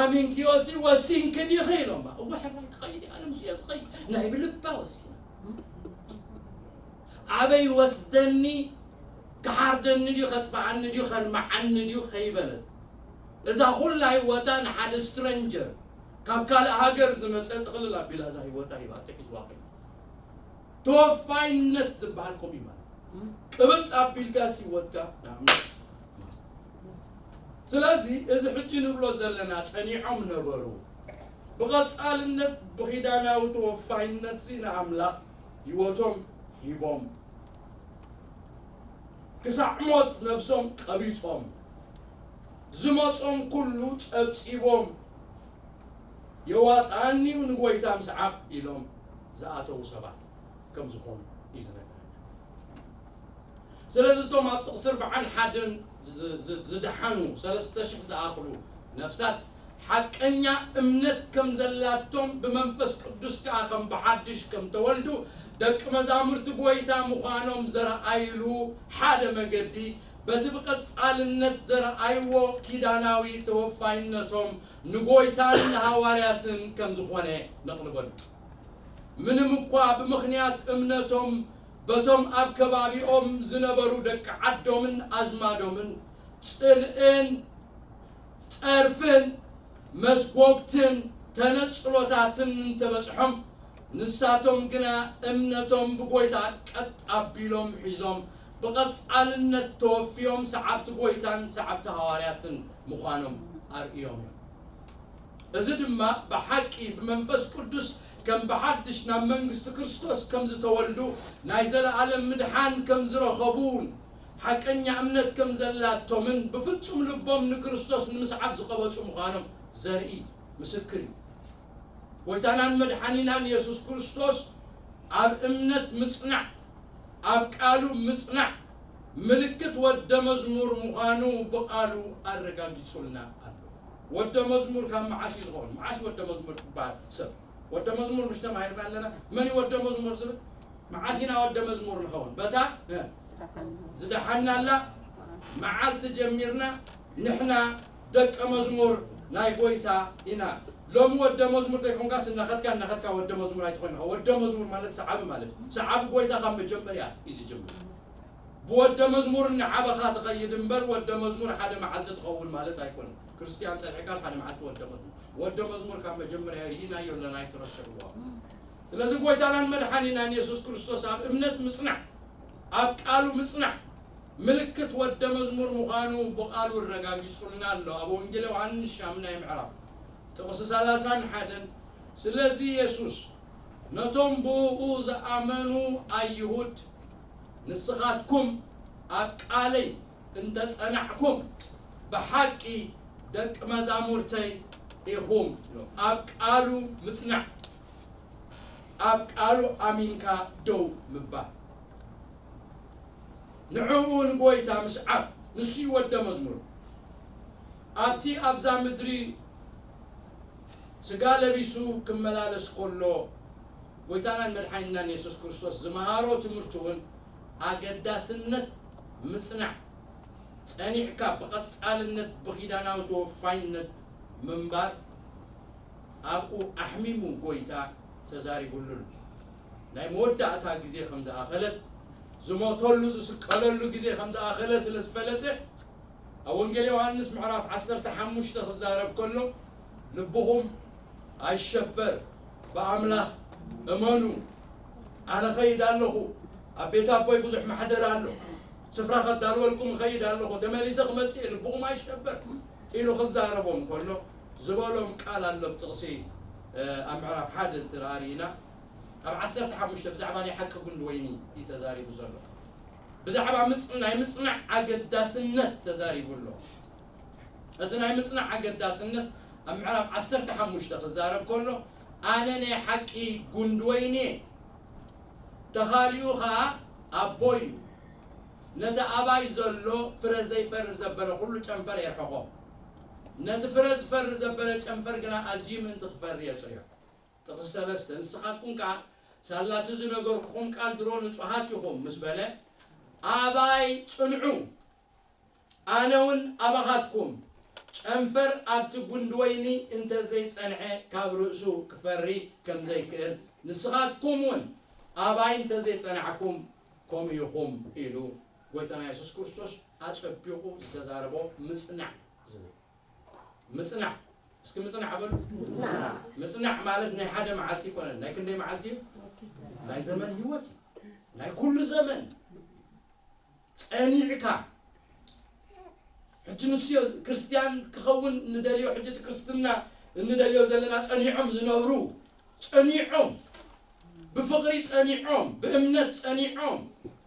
ኣሚንክዮሲ ወሲንኪ ዲኺ ኢሎማ እወ ሕራይ ክኸይድ እየ ኣነ ምስ እየ ዝኸይድ ናይ ብልባ ወሲና ኣበይ ወስደኒ ክሓርደኒ ድዩ ከጥፍኣኒ ድዩ ከልምዓኒ ድዩ ከይበለት እዛ ኩላ ህይወታ ንሓደ ስትረንጀር ካብ ካልእ ሃገር ዝመፀ ጥቕልል ኣቢላ እዛ ህይወታ ሂባቶ ሒዝዋ ኮይኑ ተወፋይነት ዝበሃል ከምኡ እዩ ማለት ቅብፅ ኣቢልካ ህይወትካ ንኣምላኽ ስለዚ እዚ ሕጂ ንብሎ ዘለና ጸኒዖም ነበሩ ብቐጻልነት ብኺዳናዊ ተወፋይነት ንኣምላኽ ህይወቶም ሂቦም ክሳዕ ሞት ነፍሶም ቀቢጾም ዝመጾም ኩሉ ጸብጺቦም የዋጽኣኒ እዩ ንጎይታ ምስዓብ ኢሎም ዝኣተዉ ሰባት ከም ዝኾኑ እዩ ዝነግረና። ስለዚ እቶም ኣብ ጥቕሲ ኣርብዓን ሓደን ዝ- ዝ- ዝደሓኑ ሰለስተ ሽሕ ዝኣኽሉ ነፍሳት ሓቀኛ እምነት ከም ዘላቶም ብመንፈስ ቅዱስ ከኣ ከም ብሓድሽ ከም ተወልዱ ደቂ መዛሙርቲ ጎይታ ምዃኖም ዘረኣይሉ ሓደ መገዲ በቲ ብቐጻልነት ዘረኣይዎ ኪዳናዊ ተወፋይነቶም ንጎይታን ንሃዋርያትን ከም ዝኾነ ነቕልበሉ። ምንም እኳ ብምኽንያት እምነቶም በቶም ኣብ ከባቢኦም ዝነበሩ ደቂ ዓዶምን ኣዝማዶምን ጽልእን ጸርፍን መስጎግትን ተነጽሎታትን እንተበጽሖም ንሳቶም ግና እምነቶም ብጎይታ ቀጥ ኣቢሎም ሒዞም ብቐጻልነት ተወፍዮም ሰዓብቲ ጎይታን ሰዓብቲ ሃዋርያትን ምዃኖም ኣርእዮም እዮም። እዚ ድማ ብሓቂ ብመንፈስ ቅዱስ ከም ብሓድሽ ናብ መንግስቲ ክርስቶስ ከም ዝተወልዱ ናይ ዘለኣለም ምድሓን ከም ዝረኸቡን ሓቀኛ እምነት ከም ዘላቶምን ብፍጹም ልቦም ንክርስቶስ ንምስዓብ ዝቐበጹ ምዃኖም ዘርኢ ምስክር እዩ። ጎይታናን መድሓኒናን የሱስ ክርስቶስ ኣብ እምነት ምጽናዕ ኣብ ቃሉ ምጽናዕ ምልክት ወደ መዝሙር ምዃኑ ብቓሉ ኣረጋጊጹልና ኣሎ። ወደ መዝሙር ካብ መዓስ እዩ ዝኸውን? መዓስ ወደ መዝሙር ዝበሃል ሰብ ወደ መዝሙር ምሽ ተማሂርና ኣለና። መን እዩ ወደ መዝሙር ዝብል? መዓስ ኢና ወደ መዝሙር ንኸውን? በታ ዝደሓናላ መዓልቲ ጀሚርና ንሕና ደቀ መዝሙር ናይ ጎይታ ኢና። ሎሚ ወደ መዝሙር ዘይኮንካስ እናኸድካ እናኸድካ ወደ መዝሙር ኣይትኾን ኢኻ። ወደ መዝሙር ማለት ሰዓቢ ማለት እዩ። ሰዓቢ ጎይታ ካብ መጀመርያ እዩ ዝጅምር። ብወደ መዝሙር እናዓበኻ ትኸይድ እምበር ወደ መዝሙር ሓደ መዓልቲ ትኸውን ማለት ኣይኮነን። ክርስትያን ጸኒሕካ ሓደ መዓልቲ ወደ መዝሙር ወደ መዝሙር ካብ መጀመርያ ርኢናዮ ኣለና ኣይትረስዕዎ። ስለዚ ጎይታናን መድሓኒናን የሱስ ክርስቶስ ኣብ እምነት ምጽናዕ ኣብ ቃሉ ምጽናዕ ምልክት ወደ መዝሙር ምዃኑ ብቓሉ ኣረጋጊጹልና ኣሎ። ኣብ ወንጌል ዮሃንስ ሻምናይ ምዕራፍ ጥቕሲ ሰላሳን ሓደን ስለዚ የሱስ ነቶም ብእኡ ዝኣመኑ ኣይሁድ ንስኻትኩም ኣብ ቃለይ እንተ ጸናዕኩም ብሓቂ ደቂ መዛሙርተይ ኢኹም ኢሎም። ኣብ ቃሉ ምጽናዕ፣ ኣብ ቃሉ ኣሚንካ ደው ምባል፣ ንዕኡ ንጎይታ ምስዓብ፣ ንሱ እዩ ወደ መዝሙር። ኣብቲ ኣብዛ ምድሪ ስጋ ለቢሱ ክመላለስ ከሎ ጎይታናን መድሓኒናን የሱስ ክርስቶስ ዝመሃሮ ትምህርቲ እውን ኣገዳስነት ምጽናዕ ጸኒዕካ ብቐጻልነት ብኺዳናዊ ተወፋይነት ምንባር ኣብኡ ኣሕሚሙ ጎይታ ተዛሪቡሉ ኣሎ። ናይ መወዳእታ ግዜ ከም ዝኣኸለት ዝሞተሉ ዝስቀለሉ ግዜ ከም ዝኣኸለ ስለ ዝፈለጠ ኣብ ወንጌል ዮሃንስ ምዕራፍ ዓሰርተ ሓሙሽተ ክዛረብ ከሎ ልብኹም ኣይሸበር ብኣምላኽ እመኑ ኣነ ኸይድ ኣለኹ፣ ኣብ ቤት ኣቦይ ብዙሕ ማሕደር ኣሎ፣ ስፍራ ኸዳልወልኩም ኸይድ ኣለኹ፣ ተመሊሰ ክመጽእ እየ፣ ልብኹም ኣይሽበር ኢሉ ክዛረቦም ከሎ ዝበሎም ቃል ኣሎ። ኣብ ጥቕሲ ኣብ ምዕራፍ ሓደ እንትርኣ ርኢና ኣብ ዓሰርተ ሓሙሽተ ብዛዕባ ናይ ሓቂ ጉንዲ ወይኒ እዩ ተዛሪቡ ዘሎ። ብዛዕባ ናይ ምጽናዕ ኣገዳስነት ተዛሪቡ ኣሎ። እቲ ናይ ምጽናዕ ኣገዳስነት ኣብ ምዕራፍ ዓሰርተ ሓሙሽተ ክዛረብ ከሎ ኣነ ናይ ሓቂ ጉንዲ ወይኒ እየ፣ ተኻሊኡ ኸኣ ኣቦይ እዩ። ነቲ ኣባይ ዘሎ ፍረ ዘይፈሪ ዘበለ ኩሉ ጨንፈር የርሕቖ፣ ነቲ ፍረ ዝፈሪ ዘበለ ጨንፈር ግና ኣዝዩ ምእንቲ ክፈሪ የጽርዮ። ጥቕሲ ሰለስተ ንስኻትኩም ከኣ ሳላ እቲ ዝነገርኩኹም ቃል ድሮ ንጹሃት ኢኹም ምስ በለ ኣባይ ጽንዑ፣ ኣነ እውን ኣባኻትኩም። ጨንፈር ኣብቲ ጉንዲ ወይኒ እንተ ዘይጸንዐ ካብ ርእሱ ክፈሪ ከም ዘይክእል ንስኻትኩም እውን ኣባይ እንተ ዘይጸናዕኩም ከምኡ ኢኹም ኢሉ ጎይታና የሱስ ክርስቶስ ኣጸቢቑ ዝተዛረቦ ምጽናዕ ዝብል። ምጽናዕ፣ እስኪ ምጽናዕ በሉ። ምጽናዕ ማለት ናይ ሓደ መዓልቲ ይኮነን። ናይ ክንደይ መዓልቲ እዩ? ናይ ዘመን ህይወት እዩ። ናይ ኩሉ ዘመን ጸኒዕካ። ሕጂ ንሱ ክርስትያን ክኸውን እንደልዮ፣ ሕጂ እቲ ክርስትና እንደልዮ ዘለና ጸኒዖም ዝነብሩ፣ ጸኒዖም ብፍቕሪ ጸኒዖም፣ ብእምነት ጸኒዖም፣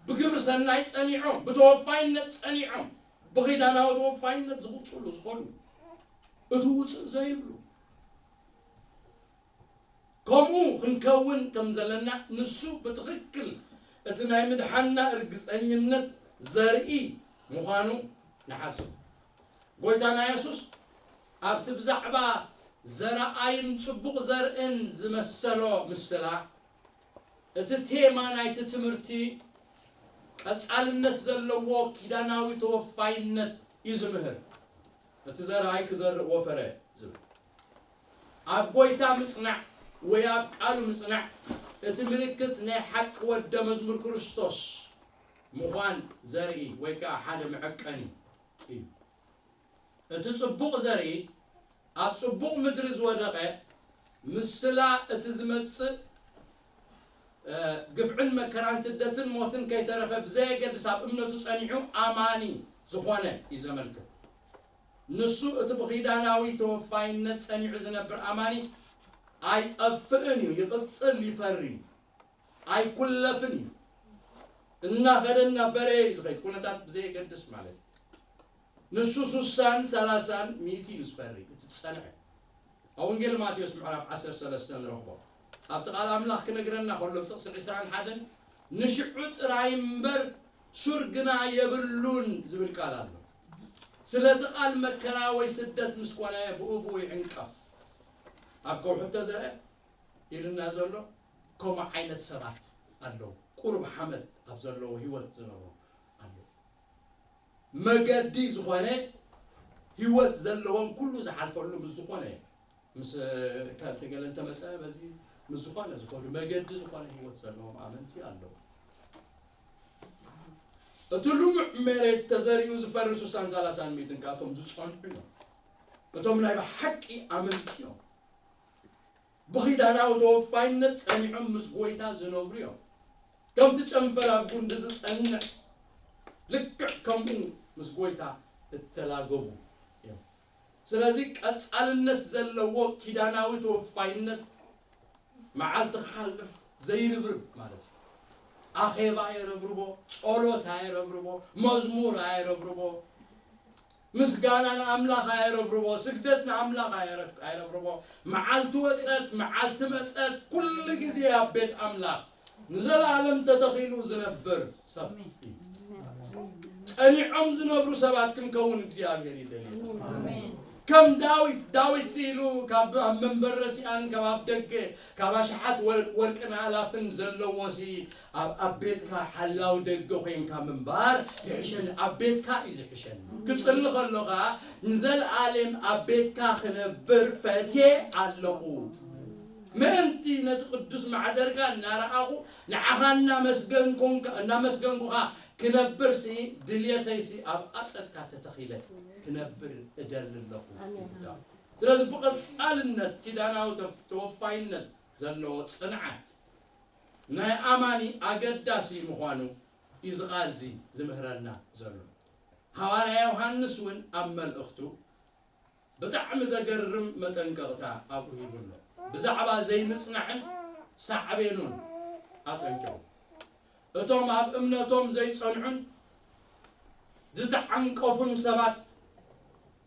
ብግብሪ ሰናይ ጸኒዖም፣ ብተወፋይነት ጸኒዖም፣ ብኺዳናዊ ተወፋይነት ዝቕጽሉ ዝኾኑ፣ እቲ ውፅእ ዘይብሉ። ከምኡ ክንከውን ከም ዘለና ንሱ ብትኽክል እቲ ናይ ምድሓንና እርግጸኝነት ዘርኢ ምዃኑ ንሓስብ። ጎይታና የሱስ ኣብቲ ብዛዕባ ዘረኣይን ጽቡቕ ዘርእን ዝመሰሎ ምስላ፣ እቲ ቴማ ናይቲ ትምህርቲ ቀጻልነት ዘለዎ ኪዳናዊ ተወፋይነት እዩ ዝምህር። እቲ ዘርኣይ ክዘርእ ወፈረ ዝብል። ኣብ ጎይታ ምጽናዕ ወይ ኣብ ቃሉ ምጽናዕ እቲ ምልክት ናይ ሓቂ ወደ መዝሙር ክርስቶስ ምዃን ዘርኢ ወይ ከኣ ሓደ መዐቀኒ እዩ። እቲ ጽቡቕ ዘርኢ ኣብ ጽቡቕ ምድሪ ዝወደቐ ምስላ እቲ ዝመጽእ ግፍዕን መከራን ስደትን ሞትን ከይተረፈ ብዘየገድስ ኣብ እምነቱ ጸኒዑ ኣማኒ ዝኾነ እዩ ዘመልክት። ንሱ እቲ ብኺዳናዊ ተወፋይነት ጸኒዑ ዝነብር ኣማኒ ኣይጠፍእን እዩ፣ ይቕጽል፣ ይፈሪ፣ ኣይኩለፍን እዩ። እናኸደ እናፈረየ እዩ ዝኸይድ፣ ኩነታት ብዘየገድስ ማለት እዩ። ንሱ ሱሳን ሰላሳን ሚእቲ እዩ ዝፈሪ፣ እቲ ዝጸንዐ። ኣብ ወንጌል ማቴዎስ ምዕራፍ ዓሰርተ ሰለስተ ንረኽቦ። ኣብቲ ቃል ኣምላኽ ክነግረና ከሎ፣ ኣብ ጥቕሲ ዕስራን ሓደን፣ "ንሽዑ ጥራይ እምበር ሱር ግና የብሉን" ዝብል ቃል ኣሎ። ስለቲ ቃል መከራ ወይ ስደት ምስ ኮነ ብኡ ብኡ ይዕንቀፍ። ኣብ ከውሒ ተዘርአ ኢሉና ዘሎ ከምኡ ዓይነት ሰባት ኣለዉ። ቁሩብ ሓመድ ኣብ ዘለዎ ህይወት ዝነብሩ ኣለዉ። መገዲ ዝኾነ ህይወት ዘለዎም ኩሉ ዝሓልፈሉ ምስ ዝኾነ፣ ምስ፣ ከምቲ ገለ እንተመጸ በዚ ምስ ዝኾነ ዝኸዱ መገዲ ዝኾነ ህይወት ዘለዎም ኣመንቲ ኣለዉ። እቲ ልሙዕ መሬት ተዘሪኡ ዝፈሪ ሱሳን ሰላሳን ሚእትን ካብቶም ዝጸንሑ እዮም። እቶም ናይ ብሓቂ ኣመንቲ እዮም። ብኺዳናዊ ተወፋይነት ጸኒዖም ምስ ጎይታ ዝነብሩ እዮም። ከምቲ ጨንፈር ኣብ ጉንዲ ዝጸንዕ፣ ልክዕ ከምኡ ምስ ጎይታ እተላገቡ እዮም። ስለዚ ቀጻልነት ዘለዎ ኪዳናዊ ተወፋይነት መዓልቲ ክሓልፍ ዘይርብርብ ማለት እዩ። ኣኼባ ኣየረብርቦ፣ ጸሎት ኣየረብርቦ፣ መዝሙር ኣየረብርቦ፣ ምስጋና ንኣምላኽ ኣየረብርቦ፣ ስግደት ንኣምላኽ ኣየረ-፣ ኣየረብርቦ። መዓልቲ ወጸት፣ መዓልቲ መጸት፣ ኩሉ ግዜ ኣብ ቤት ኣምላኽ ንዘለኣለም ተተኺሉ ዝነብር ሰብ እዩ። ጸኒዖም ዝነብሩ ሰባት ክንከውን እግዚኣብሔር ይደልዩ። ከም ዳዊት፣ ዳዊት ሲ ኢሉ ካብ ኣብ መንበር ረሲኣን ካብ ኣብ ደገ ካብ ኣሽሓት ወር-፣ ወርቅን ኣእላፍን ዘለዎ ሲ ኣብ፣ ኣብ ቤትካ ሓላው ደገ ኮይንካ ምንባር ይሕሸኒ፣ ኣብ ቤትካ እዩ ዝሕሸኒ። ክጽሊ ከለኻ ንዘለኣለም ኣብ ቤትካ ክነብር ፈትየ ኣለኹ። ምእንቲ ነቲ ቅዱስ ማሕደርካ እናረኣኹ ንዓኻ እናመስገንኩንካ-፣ እናመስገንኩኻ ክነብር ሲ ድልየተይ ሲ ኣብ ኣጸድካ ተተኺለ ክነብር እደሊ ኣለኹ። ኣሜን። ስለዚ ብቐጻልነት ኪዳናዊ ተፍ-፣ ተወፋይነት ዘለዎ ጽንዓት ናይ ኣማኒ ኣገዳሲ ምዃኑ እዩ እዚ ቃል እዚ ዝምህረና ዘሎ። ሃዋርያ ዮሃንስ እውን ኣብ መልእኽቱ ብጣዕሚ ዘገርም መጠንቀቕታ ኣብኡ ሂቡ ኣሎ። ብዛዕባ ዘይምጽናዕን ሳዕቤኑን ኣጠንቂቑ። እቶም ኣብ እምነቶም ዘይጸንዑን ዝተዓንቀፉን ሰባት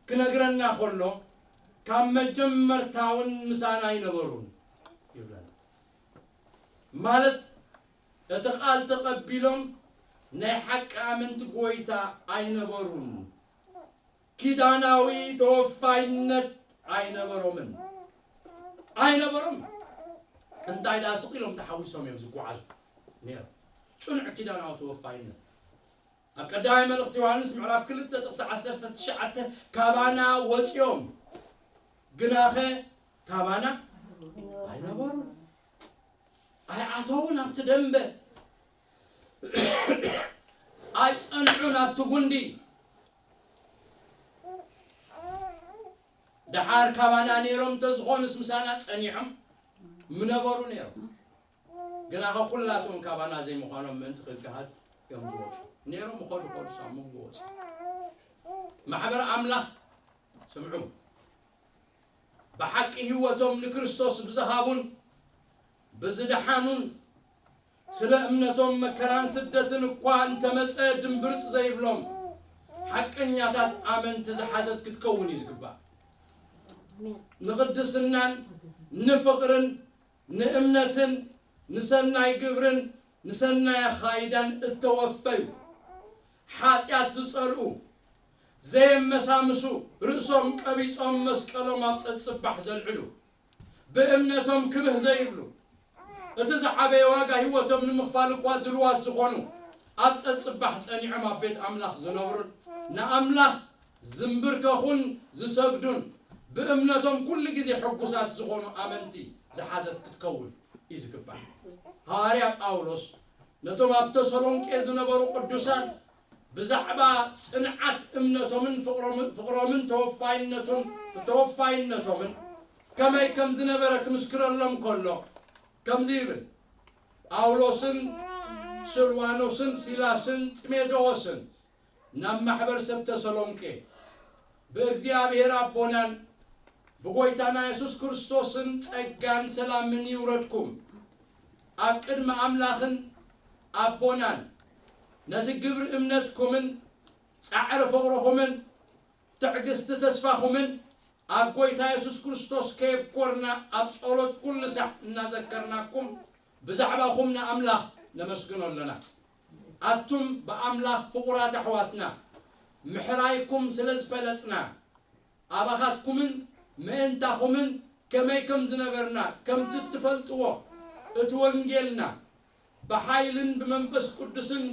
ክነግረና ከሎ፣ ካብ መጀመርታውን ምሳና ኣይነበሩን ይብለና። ማለት እቲ ቃል ተቐቢሎም ናይ ሓቂ ኣመንቲ ጎይታ ኣይነበሩን። ኪዳናዊ ተወፋይነት ኣይነበሮምን። ኣይነበሮም። እንታይ ደኣ ስቕ ኢሎም ተሓዊሶም እዮም ዝጓዓዙ ነይሮም። ጽኑዕ ኪዳናዊ ተወፋይነት። ኣብ ቀዳማይ መልእኽቲ ዮሃንስ ምዕራፍ ክልተ ጥቕሲ ዓሰርተ ትሽዓተ፣ ካባና ወጺኦም ግናኸ ካባና ኣይነበሩን። ኣይኣተውን ኣብቲ ደንበ። ኣይጸንዑን ኣብቲ ጉንዲ። ደሓር ካባና ነይሮም እንተዝኾኑስ ምሳና ጸኒዖም ምነበሩ ነይሮም። ግናኸ ኩላቶም ካባና ዘይምዃኖም ምእንቲ ክገሃድ እዮም ዝወጹ ነይሮም። ምኸዱ ኸዱ ሳብ መንጎ ወጹ። ማሕበር ኣምላኽ ስምዑ። ብሓቂ ህይወቶም ንክርስቶስ ብዝሃቡን ብዝደሓኑን ስለ እምነቶም መከራን ስደትን እኳ እንተመጸ ድምብርጽ ዘይብሎም ሓቀኛታት ኣመንቲ ዝሓዘት ክትከውን እዩ ዝግባእ። ንቕድስናን ንፍቕርን ንእምነትን ንሰናይ ግብርን ንሰናይ ኣኻይዳን እተወፈዩ፣ ሓጢኣት ዝጸልኡ፣ ዘየመሳምሱ፣ ርእሶም ቀቢጾም መስቀሎም ኣብ ጸጽባሕ ዘልዕሉ፣ ብእምነቶም ክብህ ዘይብሉ፣ እቲ ዝዓበየ ዋጋ ህይወቶም ንምኽፋል እኳ ድልዋት ዝኾኑ፣ ኣብ ጸጽባሕ ጸኒዖም ኣብ ቤት ኣምላኽ ዝነብሩን ንኣምላኽ ዝንብርከኹን ዝሰግዱን ብእምነቶም ኩሉ ግዜ ሕጉሳት ዝኾኑ ኣመንቲ ዝሓዘት ክትከውን እዩ ዝግባእ። ሃዋርያ ጳውሎስ ነቶም ኣብ ተሰሎንቄ ዝነበሩ ቅዱሳን ብዛዕባ ጽንዓት እምነቶምን ፍቕሮምን፣ ፍቕሮምን ተወፋይነቱን፣ ተወፋይነቶምን ከመይ ከም ዝነበረ ክምስክረሎም ከሎ ከምዚ ይብል፣ ጳውሎስን ስልዋኖስን ሲላስን ጢሞቴዎስን ናብ ማሕበር ሰብ ተሰሎንቄ፣ ብእግዚኣብሔር ኣቦናን ብጎይታና የሱስ ክርስቶስን ጸጋን ሰላምን ይውረድኩም። ኣብ ቅድሚ ኣምላኽን ኣቦናን ነቲ ግብሪ እምነትኩምን ጻዕሪ ፍቕርኹምን ትዕግስቲ ተስፋኹምን ኣብ ጎይታ የሱስ ክርስቶስ ከየብኮርና ኣብ ጸሎት ኩሉ ሳዕ እናዘከርናኩም ብዛዕባኹም ንኣምላኽ ነመስግኖ ኣለና። ኣቱም ብኣምላኽ ፍቑራት ኣሕዋትና፣ ምሕራይኩም ስለ ዝፈለጥና፣ ኣባኻትኩምን ምእንታኹምን ከመይ ከም ዝነበርና ከምቲ እትፈልጥዎ፣ እቲ ወንጌልና ብሓይልን ብመንፈስ ቅዱስን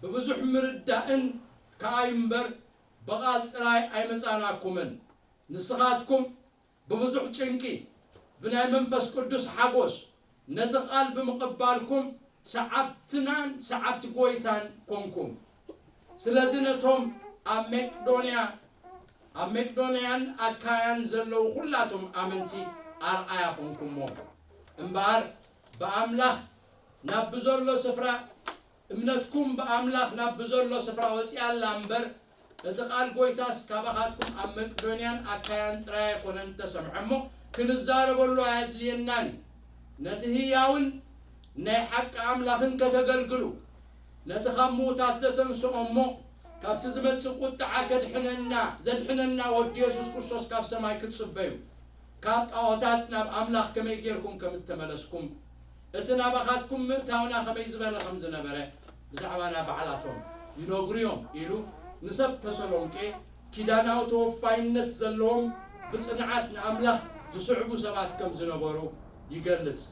ብብዙሕ ምርዳእን ከኣ እምበር ብቓል ጥራይ ኣይመጻናኩምን። ንስኻትኩም ብብዙሕ ጭንቂ፣ ብናይ መንፈስ ቅዱስ ሓጎስ፣ ነቲ ቃል ብምቕባልኩም ሰዓብትናን ሰዓብቲ ጎይታን ኮንኩም። ስለዚ ነቶም ኣብ መቄዶንያ፣ ኣብ መቄዶንያን ኣካያን ዘለዉ ኩላቶም ኣመንቲ ኣርኣያ ኮንኩሞ። እምበኣር ብኣምላኽ ናብ ብዘሎ ስፍራ፣ እምነትኩም ብኣምላኽ ናብ ብዘሎ ስፍራ ወጺኣ ኣላ እምበር፣ እቲ ቃል ጎይታስ ካባኻትኩም ኣብ መቄዶንያን ኣካያን ጥራይ ኣይኮነን እተሰምዐ እሞ፣ ክንዛረበሉ ኣየድልየናን እዩ። ነቲ ህያውን ናይ ሓቂ ኣምላኽን ከተገልግሉ፣ ነቲ ካብ ምዉታት ዘተንስኦ እሞ፣ ካብቲ ዝመጽእ ቁጥዓ ከድሕነና፣ ዘድሕነና ወዲ የሱስ ክርስቶስ ካብ ሰማይ ክትጽበዩ፣ ካብ ጣዖታት ናብ ኣምላኽ ከመይ ጌርኩም ከም እተመለስኩም፣ እቲ ናባኻትኩም ምእታውና ኸመይ ዝበለ ኸም ዝነበረ ብዛዕባና ባዕላቶም ይነግሩ እዮም ኢሉ፣ ንሰብ ተሰሎንቄ ኪዳናዊ ተወፋይነት ዘለዎም ብጽንዓት ንኣምላኽ ዝስዕቡ ሰባት ከም ዝነበሩ ይገልጽ።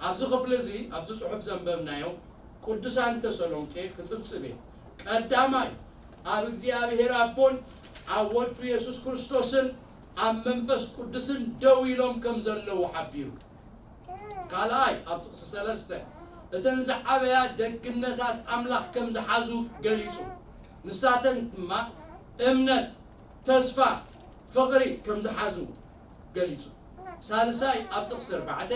ኣብዚ ክፍሊ እዚ፣ ኣብዚ ጽሑፍ ዘንበብናዮ ቅዱሳን ተሰሎንቄ ክጽብጽብ እየ። ቀዳማይ፣ ኣብ እግዚኣብሔር ኣቦን ኣብ ወዱ የሱስ ክርስቶስን ኣብ መንፈስ ቅዱስን ደው ኢሎም ከም ዘለዉ ሓቢሩ። ካልኣይ፣ ኣብ ጥቕሲ ሰለስተ፣ እተን ዝዓበያ ደግነታት ኣምላኽ ከም ዝሓዙ ገሊጹ። ንሳተን ድማ እምነት፣ ተስፋ፣ ፍቕሪ ከም ዝሓዙ ገሊጹ። ሳልሳይ፣ ኣብ ጥቕሲ ኣርባዕተ፣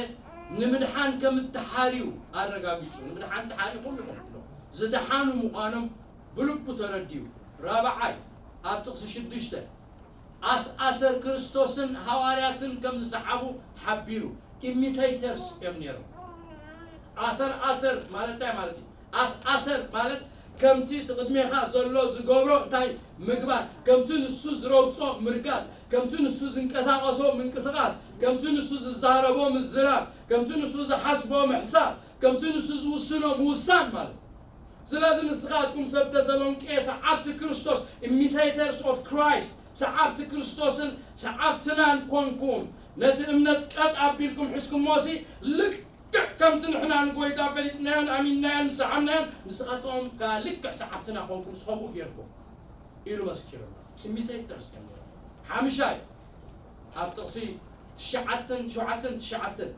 ንምድሓን ከም እተሓርዩ ኣረጋጊጹ። ንምድሓን ተሓሪኹም ኢኹም ኢሎ። ዝደሓኑ ምዃኖም ብልቡ ተረዲኡ። ራብዓይ፣ ኣብ ጥቕሲ ሽዱሽተ፣ ኣስኣሰር ክርስቶስን ሃዋርያትን ከም ዝሰዓቡ ሓቢሩ። ኢሚቴተርስ እዮም ነይሮም። ኣሰር ኣሰር ማለት እንታይ ማለት እዩ? ኣስኣሰር ማለት ከምቲ እቲ ቅድሜኻ ዘሎ ዝገብሮ እንታይ ምግባር፣ ከምቲ ንሱ ዝረግጾ ምርጋጽ፣ ከምቲ ንሱ ዝንቀሳቐሶ ምንቅስቓስ፣ ከምቲ ንሱ ዝዛረቦ ምዝራብ፣ ከምቲ ንሱ ዝሓስቦ ምሕሳብ፣ ከምቲ ንሱ ዝውስኖ ምውሳን ማለት እዩ። ስለዚ ንስኻትኩም ሰብ ተሰሎንቄ ሰዓብቲ ክርስቶስ፣ ኢሚቴተርስ ኦፍ ክራይስት፣ ሰዓብቲ ክርስቶስን ሰዓብትናን ኮንኩም ነቲ እምነት ቀጥ ኣቢልኩም ሒዝኩሞሲ ልክዕ ከምቲ ንሕና ንጎይታ ፈሊጥናዮን ኣሚንናዮን ዝሰዓብናዮን ንስኻትኩም ከኣ ልክዕ ሰዓብትና ኮንኩም ከምኡ ጌርኩም ኢሉ መስኪሩና። ኢሚቴተርስ እዮም ነይሮም። ሓምሻይ ኣብ ጥቕሲ ትሽዓተን ሸውዓተን ትሽዓተን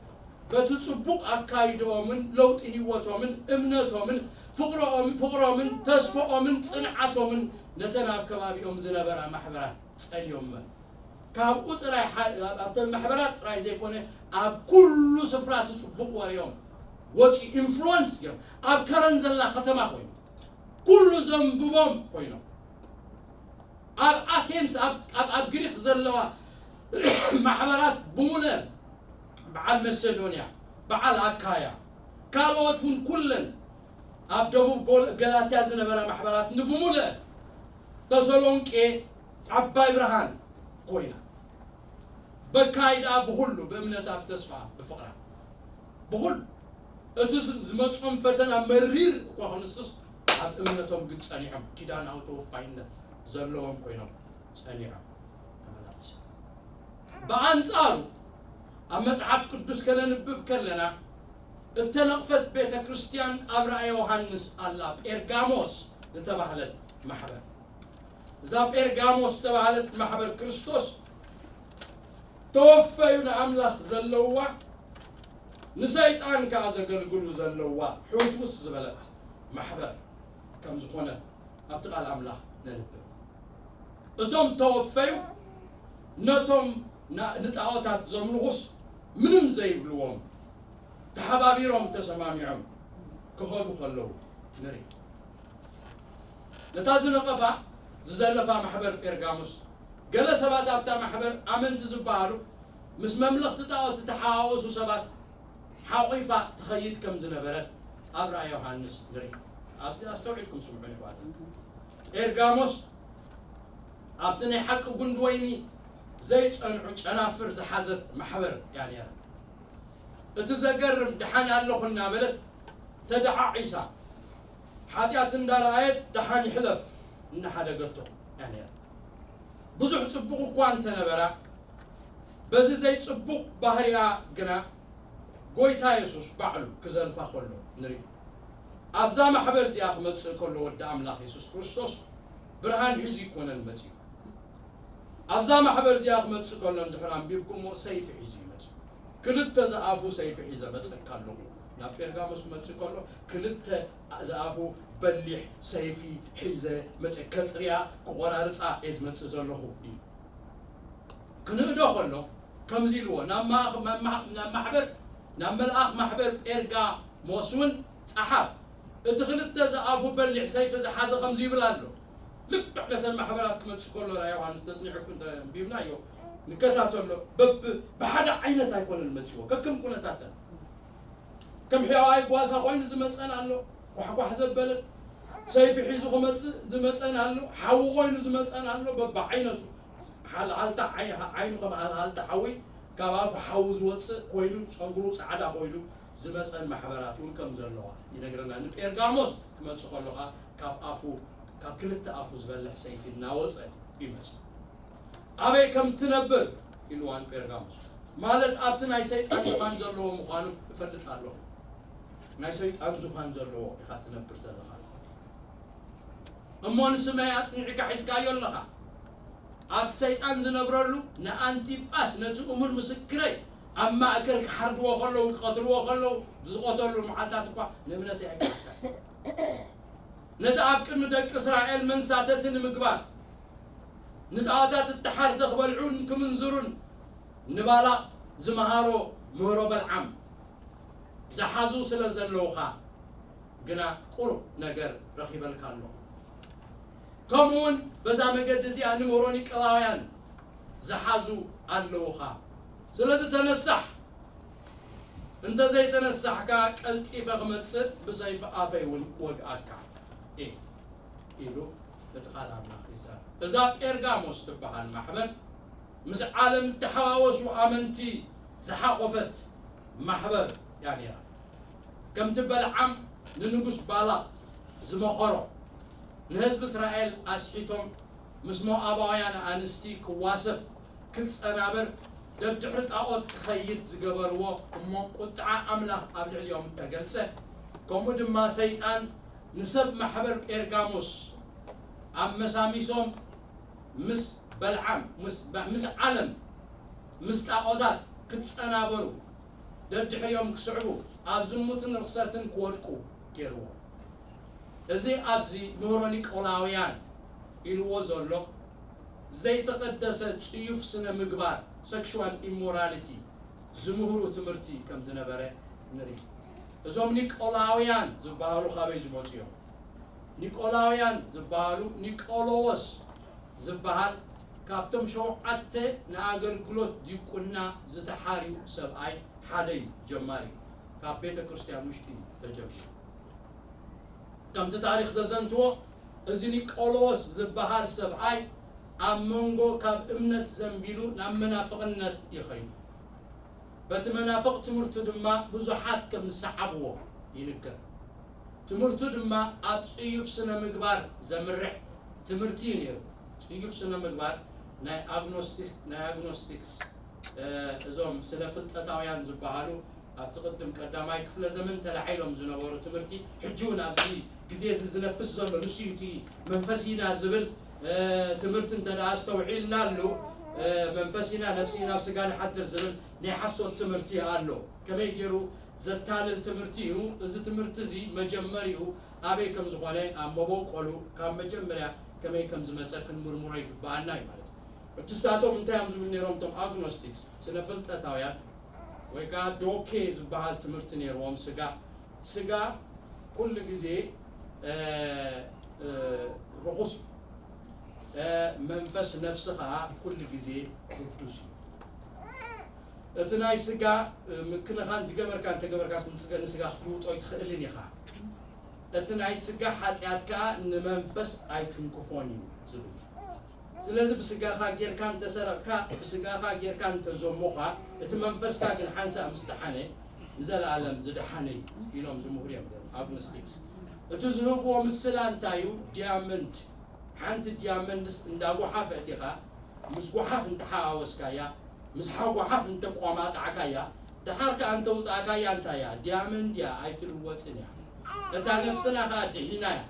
በቲ ጽቡቕ ኣካይድኦምን ለውጢ ህይወቶምን እምነቶምን ፍቕሮም- ፍቕሮምን ተስፍኦምን ጽንዓቶምን ነተን ኣብ ከባቢኦም ዝነበራ ማሕበራት ጸልዮመን። ካብኡ ጥራይ ሓ- ኣብተን ማሕበራት ጥራይ ዘይኮነ ኣብ ኩሉ ስፍራ እቲ ጽቡቕ ወሬኦም ወጺኡ ኢንፍሉወንስ እዮም። ኣብ ከረን ዘላ ከተማ ኮይኑ ኩሉ ዘንብቦም ኮይኖም ኣብ ኣቴንስ ኣብ ኣብ ኣብ ግሪክ ዘለዋ ማሕበራት ብምሉአን በዓል መሴዶንያ በዓል ኣካያ ካልኦት እውን ኩለን ኣብ ደቡብ ጎል- ገላትያ ዝነበራ ማሕበራት ንብምሉአን ተሰሎንቄ ዓባይ ብርሃን ኮይና በካይ ደኣ ብኹሉ ብእምነታ ብተስፋ ብፍቕራ ብኹሉ እቲ ዝ- ዝመጾም ፈተና መሪር እኳ ክንስስ ኣብ እምነቶም ግን ጸኒዖም ኪዳናዊ ተወፋይነት ዘለዎም ኮይኖም ጸኒዖም ተመላልሶም። ብኣንጻሩ ኣብ መጽሓፍ ቅዱስ ከነንብብ ከለና እተነቕፈት ቤተ ክርስቲያን ኣብ ራእየ ዮሃንስ ኣላ ጴርጋሞስ ዝተባህለት ማሕበር እዛ ጴርጋሞስ ዝተባህለት ማሕበር ክርስቶስ ተወፈዩ ንኣምላኽ ዘለውዋ ንሰይጣን ከኣ ዘገልግሉ ዘለውዋ ሕውስውስ ዝበለት ማሕበር ከም ዝኾነ ኣብቲ ቃል ኣምላኽ ነንብብ። እቶም ተወፈዩ ነቶም ና- ንጣዖታት ዘምልኹስ ምንም ዘይብልዎም ተሓባቢሮም ተሰማሚዖም ክኸዱ ከለዉ ንርኢ። ነታ ዝነቐፋ ዝዘለፋ ማሕበር ጴርጋሞስ ገለ ሰባት ኣብታ ማሕበር ኣመንቲ ዝበሃሉ ምስ መምለኽቲ ጣዖት ዝተሓዋወሱ ሰባት ሓቒፋ ትኸይድ ከም ዝነበረት ኣብ ራእይ ዮሃንስ ንርኢ። ኣብዚ ኣስተውዒልኩም ስምዑ ኣሕዋት። ጴርጋሞስ ኣብቲ ናይ ሓቂ ጉንዲ ወይኒ ዘይጸንዑ ጨናፍር ዝሓዘት ማሕበር እያ ነይራ። እቲ ዘገርም ደሓን ኣለኹ እናበለት ተደዓዒሳ ሓጢኣት እንዳረኣየት ደሓን ይሕለፍ እናሓደገቶ እያ ነይራ። ብዙሕ ጽቡቕ እኳ እንተነበራ በዚ ዘይጽቡቕ ባህሪኣ ግና ጎይታ የሱስ ባዕሉ ክዘልፋ ከሎ ንርኢ። ኣብዛ ማሕበር እዚኣ ክመጽእ ከሎ ወዲ ኣምላኽ የሱስ ክርስቶስ ብርሃን ሒዙ ይኮነን መጺኡ። ኣብዛ ማሕበር እዚኣ ክመጽእ ከሎ እንድሕር ኣንቢብኩሞ ሰይፊ ሒዙ ይመጽእ። ክልተ ዝኣፉ ሰይፊ ሒዘ መጸካ ኣለኹ። ናብ ጴርጋሞስ ክመጽእ ከሎ ክልተ ዝኣፉ በሊሕ ሰይፊ ሒዘ መጸ ከጽርያ ክቆራርጻ እየ ዝመጽእ ዘለኹ እዩ። ክንእዶ ከሎ ከምዚ ኢልዎ ናብ ማእኽ- ናብ ማሕ- ናብ ማሕበር ናብ መልኣኽ ማሕበር ጴርጋሞስ እውን ጸሓፍ። እቲ ክልተ ዝኣፉ በሊሕ ሰይፊ ዝሓዘ ከምዚ ይብል ኣሎ። ልክዕ ነተን ማሕበራት ክመጽእ ከሎ ራእይ ዮሃንስ ተጽኒዕኩ እንተ ኣንቢብናዮ ንከታተሎ በብ ብሓደ ዓይነት ኣይኮነን መጺዎ ከክም ኩነታተን ከም ሕያዋይ ጓሳ ኮይኑ ዝመጸን ኣሎ ኳሕኳሕ ዘበለን ሰይፊ ሒዙ ክመጽእ ዝመጸን ኣሎ ሓዊ ኮይኑ ዝመጸን ኣሎ በብዓይነቱ ሓልሃልታ ዓይኑ ከም ሃልሃልታ ሓዊ ካብ ኣፉ ሓዊ ዝወጽእ ኮይኑ ጸጉሩ ጻዕዳ ኮይኑ ዝመጸን ማሕበራት እውን ከም ዘለዋ ይነግረና። ንጴርጋሞስ ክመጽእ ከሎ ከዓ ካብ ኣፉ ካብ ክልተ ኣፉ ዝበልሕ ሰይፊ እናወጸ ይመጽእ። ኣበይ ከም ትነብር ኢልዋ ንጴርጋሞስ ማለት ኣብቲ ናይ ሰይጣን ዙፋን ዘለዎ ምዃኑ እፈልጥ ኣለኹ። ናይ ሰይጣን ዙፋን ዘለዎ ኢኻ ትነብር ዘለኻ። እሞ ንስመይ ኣጽኒዕካ ሒዝካዮ ኣለኻ። ኣብቲ ሰይጣን ዝነብረሉ ንኣንቲጳስ ነቲ እሙን ምስክረይ ኣብ ማእከል ክሓርድዎ ከለዉ ክቐትልዎ ከለዉ ዝቐተሉ መዓልታት እኳ ንእምነተይ ኣይከሓድካን። ነቲ ኣብ ቅድሚ ደቂ እስራኤል መንሳተቲ ንምግባር ንጣዖታት እተሓርደ ክበልዑን ክምንዝሩን ንባላቕ ዝመሃሮ ምህሮ በልዓም ዝሓዙ ስለ ዘለውኻ ግና ቁሩብ ነገር ረኺበልካ ኣለኹ። ከምኡውን በዛ መገዲ እዚኣ ንምህሮ ኒቀላውያን ዝሓዙ ኣለውኻ። ስለዚ ተነሳሕ፣ እንተ ዘይተነሳሕካ ቀልጢፈ ክመጽእ ብሰይፊ ኣፈይ እውን ወግኣካ እየ ኢሉ እቲ ቃል ኣምላኽ ይዛረብ። እዛ ጴርጋሞስ ትበሃል ማሕበር ምስ ዓለም እተሓዋወሱ ኣመንቲ ዝሓቖፈት ማሕበር እያ ነይራ። ከምቲ በልዓም ንንጉስ ባላቅ ዝመኸሮ፣ ንህዝቢ እስራኤል ኣስሒቶም ምስ ሞኣባውያን ኣንስቲ ክዋሰብ ክጸናበር ደድሕሪ ጣዖት ክኸይድ ዝገበርዎ እሞ ቁጥዓ ኣምላኽ ኣብ ልዕሊኦም እተገልጸ፣ ከምኡ ድማ ሰይጣን ንሰብ ማሕበር ጴርጋሞስ ኣመሳሚሶም ምስ በልዓም ምስ ዓለም ምስ ጣዖታት ክጸናበሩ ደድሕሪኦም ክስዕቡ ኣብ ዝሙትን ርኽሰትን ክወድቁ ገይርዎም። እዚ ኣብዚ ምህሮ ኒቆላውያን ኢልዎ ዘሎ ዘይተቐደሰ ጽዩፍ ስነ ምግባር፣ sexual immorality፣ ዝምህሩ ትምህርቲ ከም ዝነበረ ንርኢ። እዞም ኒቆላውያን ዝበሃሉ ካበይ ዝመጹ እዮም? ኒቆላውያን ዝበሃሉ፣ ኒቆሎዎስ ዝበሃል ካብቶም ሸውዓተ ንኣገልግሎት ዲቁና ዝተሓርዩ ሰብኣይ ሓደ እዩ። ጀማሪ ካብ ቤተ ክርስቲያን ውሽጢ ተጀሚሩ። ከምቲ ታሪኽ ዘዘንትዎ፣ እዚ ኒቆሎዎስ ዝበሃል ሰብኣይ ኣብ መንጎ ካብ እምነት ዘንቢሉ ናብ መናፍቕነት ይኸይዱ። በቲ መናፍቕ ትምህርቱ ድማ ብዙሓት ከም ዝሰዓብዎ ይንገር። ትምህርቱ ድማ ኣብ ጽዩፍ ስነ ምግባር ዘምርሕ ትምህርቲ እዩ ነይሩ። ጽዩፍ ስነ ምግባር ናይ ኣግኖስቲክስ፣ ናይ ኣግኖስቲክስ፣ እ፣ እዞም ስነ ፍልጠታውያን ዝበሃሉ ኣብቲ ቅድም ቀዳማይ ክፍለ ዘመን ተላዒሎም ዝነበሩ ትምህርቲ፣ ሕጂ እውን ኣብዚ ግዜ እዚ ዝነፍስ ዘሎ ንሱ እዩ። እቲ መንፈስ ኢና ዝብል፣ እ፣ ትምህርቲ እንተ ደኣ ኣስተውዒልናሉ፣ እ፣ መንፈስ ኢና፣ ነፍሲ ኢና፣ ኣብ ስጋ ንሓድር ዝብል ናይ ሓሶት ትምህርቲ ኣሎ። ከመይ ገይሩ ዘታልል ትምህርቲ እዩ። እዚ ትምህርቲ እዚ መጀመሪኡ ኣበይ ከም ዝኾነ፣ ኣብ መበቆሉ ካብ መጀመርያ ከመይ ከም ዝመጸ ክንምርምሮ ይግብኣና እዩ ማለት እዩ። ሕጂ ንሳቶም እንታይ እዮም ዝብሉ ነይሮም? እቶም ኣግኖስቲክስ፣ ስነ ፍልጠታውያን፣ ወይ ከዓ ዶኬ ዝበሃል ትምህርቲ ነይርዎም። ስጋ፣ ስጋ ኩሉ ግዜ፣ እ፣ እ፣ ርኹስ እዩ። እ፣ መንፈስ፣ ነፍሲ ከዓ ኩሉ ግዜ ቅዱስ እዩ። እቲ ናይ ስጋ፣ እ፣ ምክንኻን ዝገበርካ እንተገበርካስ ንስጋ፣ ንስጋ ክትልውጦ ኣይትኽእልን ኢኻ። እቲ ናይ ስጋ ሓጢኣት ከዓ ንመንፈስ ኣይትንክፎን እዩ ዝብል። ስለዚ ብስጋኻ ጌርካ እንተሰረቕካ፣ ብስጋኻ ጌርካ እንተዘሞኻ፣ እቲ መንፈስካ ግን ሓንሳእ ምስ ደሓነ፣ ንዘለኣለም ዝደሓነ እዩ ኢሎም ዝምህሩ እዮም ኣግኖስቲክስ። እቲ ዝህብዎ ምስላ እንታይ እዩ? ዲያመንድ። ሓንቲ ዲያመንድስ እንዳጓሓፈት ኢኻ፣ ምስ ጓሓፍ እንተሓዋወስካያ፣ ምስ ሓጓሓፍ እንተቋማጣዕካያ፣ ደሓር ከኣ እንተውጻእካያ እንታይ እያ? ዲያመንድ እያ፣ ኣይትልወጥን እያ። እታ ነፍስና ከኣ ድሒና እያ።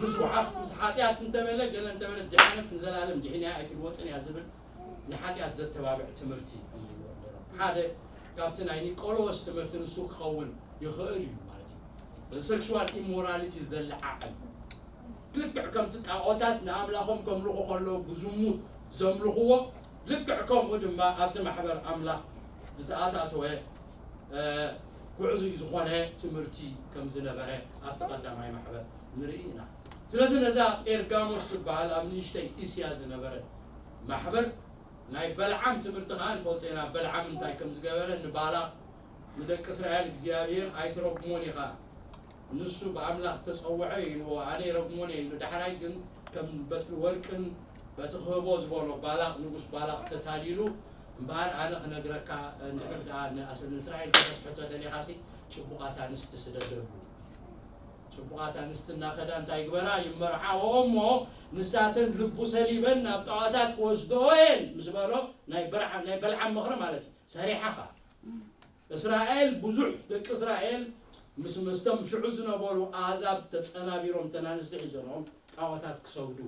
ምስ ጓሓፍ፣ ምስ ሓጢኣት እንተበለ፣ ገለ እንተበለ፣ ድሓነት ንዘለኣለም ድሒና እያ፣ ኣይትልወጥን እያ ዝብል ንሓጢኣት ዘተባብዕ ትምህርቲ እዮም ዝብሉ ነይሮም። ሓደ ካብቲ ናይ ኒቆሎስ ትምህርቲ ንሱ ክኸውን ይኽእል እዩ ማለት እዩ። እዚ ሴክሹዋል ኢሞራሊቲ ዘለዓዕል፣ ልክዕ ከምቲ ጣዖታት ንኣምላኾም ከምልኹ ከለዉ ብዝሙት ዘምልኽዎ፣ ልክዕ ከምኡ ድማ ኣብቲ ማሕበር ኣምላኽ ዝተኣታተወ፣ እ፣ ጉዕዙይ ዝኾነ ትምህርቲ ከም ዝነበረ ኣብቲ ቀዳማይ ማሕበር ንርኢ ኢና። ስለዚ ነዛ ጴርጋሞስ ትበሃል ኣብ ንእሽተይ እስያ ዝነበረት ማሕበር ናይ በልዓም ትምህርቲ ኸዓ ንፈልጦ ኢና። በልዓም እንታይ ከም ዝገበረ፣ ንባላቅ ንደቂ እስራኤል እግዚኣብሔር ኣይትረግሞን ኢኻ፣ ንሱ ብኣምላኽ ተጸውዐ ኢልዎ፣ ኣነ ይረግሞን እየ ኢሉ። ዳሕራይ ግን ከም በትሪ ወርቅን በቲ ክህቦ ዝበሎ ባላቅ፣ ንጉስ ባላቅ ተታሊሉ፣ እምበኣር ኣነ ክነግረካ፣ እንድሕር ደኣ ንኣስ-፣ ንእስራኤል ከተስሕቶ ደሊኻሲ፣ ጽቡቓት ኣንስቲ ስደደሉ። ጽቡቓት ኣንስቲ እናኸዳ እንታይ ይግበራ? ይመርዓዎ እሞ ንሳተን ልቡ ሰሊበን ናብ ጣዖታት ክወስድኦ እየን ምስ በሎ፣ ናይ በርዓ-፣ ናይ በልዓም ምኽሪ ማለት እዩ። ሰሪሓኻ። እስራኤል ብዙሕ ደቂ እስራኤል ምስ፣ ምስቶም ሽዑ ዝነበሩ ኣህዛብ ተጸናቢሮም፣ እተን ኣንስቲ ሒዞምኦም ጣዖታት ክሰግዱ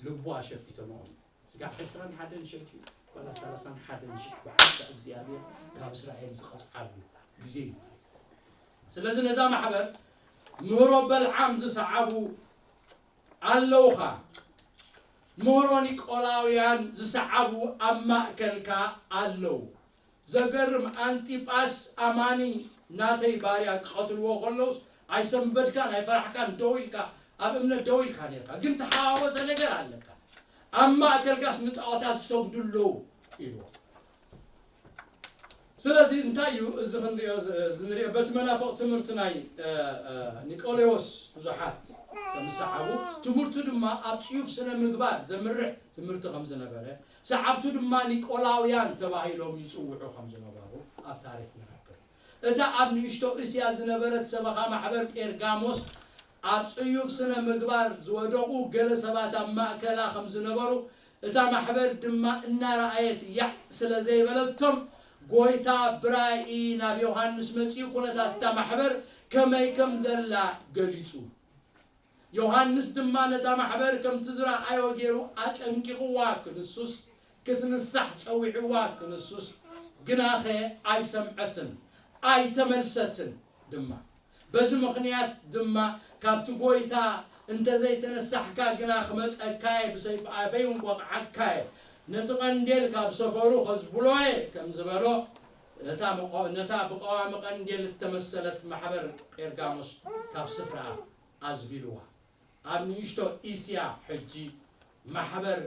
ልቡ ኣሸፊቶምኦም። ስጋዕ ዕስራን ሓደን ሽሕ ድዩ ዋላ ሰላሳን ሓደን ሽሕ ብሓንሳእ እግዚኣብሔር ካብ እስራኤል ዝቐጽዓሉ ግዜ እዩ ማለት እዩ። ስለዚ ነዛ ማሕበር ምህሮ በልዓም ዝሰዓቡ ኣለውኻ፣ ምህሮ ኒቆላውያን ዝሰዓቡ ኣብ ማእከልካ ኣለዉ። ዘገርም፣ ኣንጢጳስ ኣማኒ ናተይ ባርያ ክቐትልዎ ከለውስ ኣይሰንበድካን ኣይፈራሕካን፣ ደው ኢልካ ኣብ እምነት ደው ኢልካ ነርካ። ግን ተሓዋወሰ ነገር ኣለካ። ኣብ ማእከልካስ ንጣዖታት ዝሰግዱ ኣለዉ ኢልዎ። ስለዚ እንታይ እዩ እዚ ክንሪኦ እዚ ንሪኦ በቲ መናፍቕ ትምህርቲ ናይ ኒቆሌዎስ ብዙሓት ከምዝሰሓቡ ትምህርቱ ድማ ኣብ ጽዩፍ ስነ ምግባር ዘምርሕ ትምህርቲ ከምዝነበረ ሰዓብቱ ድማ ኒቆላውያን ተባሂሎም ይጽውዑ ከምዝነበሩ ኣብ ታሪኽ ንረክብ። እታ ኣብ ንእሽቶ እስያ ዝነበረት ሰበኻ ማሕበር ጴርጋሞስ ኣብ ጽዩፍ ስነ ምግባር ዝወደቑ ገለ ሰባት ኣብ ማእከላ ከምዝነበሩ እታ ማሕበር ድማ እናረኣየት ያዕ ስለ ዘይበለቶም ጎይታ ብራኢ ናብ ዮሃንስ መጺኡ ኩነታት እታ ማሕበር ከመይ ከም ዘላ ገሊጹ። ዮሃንስ ድማ ነታ ማሕበር ከምቲ ዝረኣዮ ገይሩ ኣጠንቂቕዋ ክንሱስ ክትንሳሕ ጸዊዕዋ ክንሱስ ግናኸ ኣይሰምዐትን ኣይተመልሰትን ድማ። በዚ ምኽንያት ድማ ካብቲ ጎይታ እንተዘይተነሳሕካ ግና ክመጸካየ ብሰይፊ ኣፈይ እንቆቕዓካየ ነቲ ቀንዴል ካብ ሰፈሩ ከዝብሎየ ከም ዝበሎ ነታ ብቀዋሚ ቀንዴል እተመሰለት ማሕበር ጴርጋሞስ ካብ ስፍራ ኣዝቢልዋ። ኣብ ንእሽቶ እስያ ሕጂ ማሕበር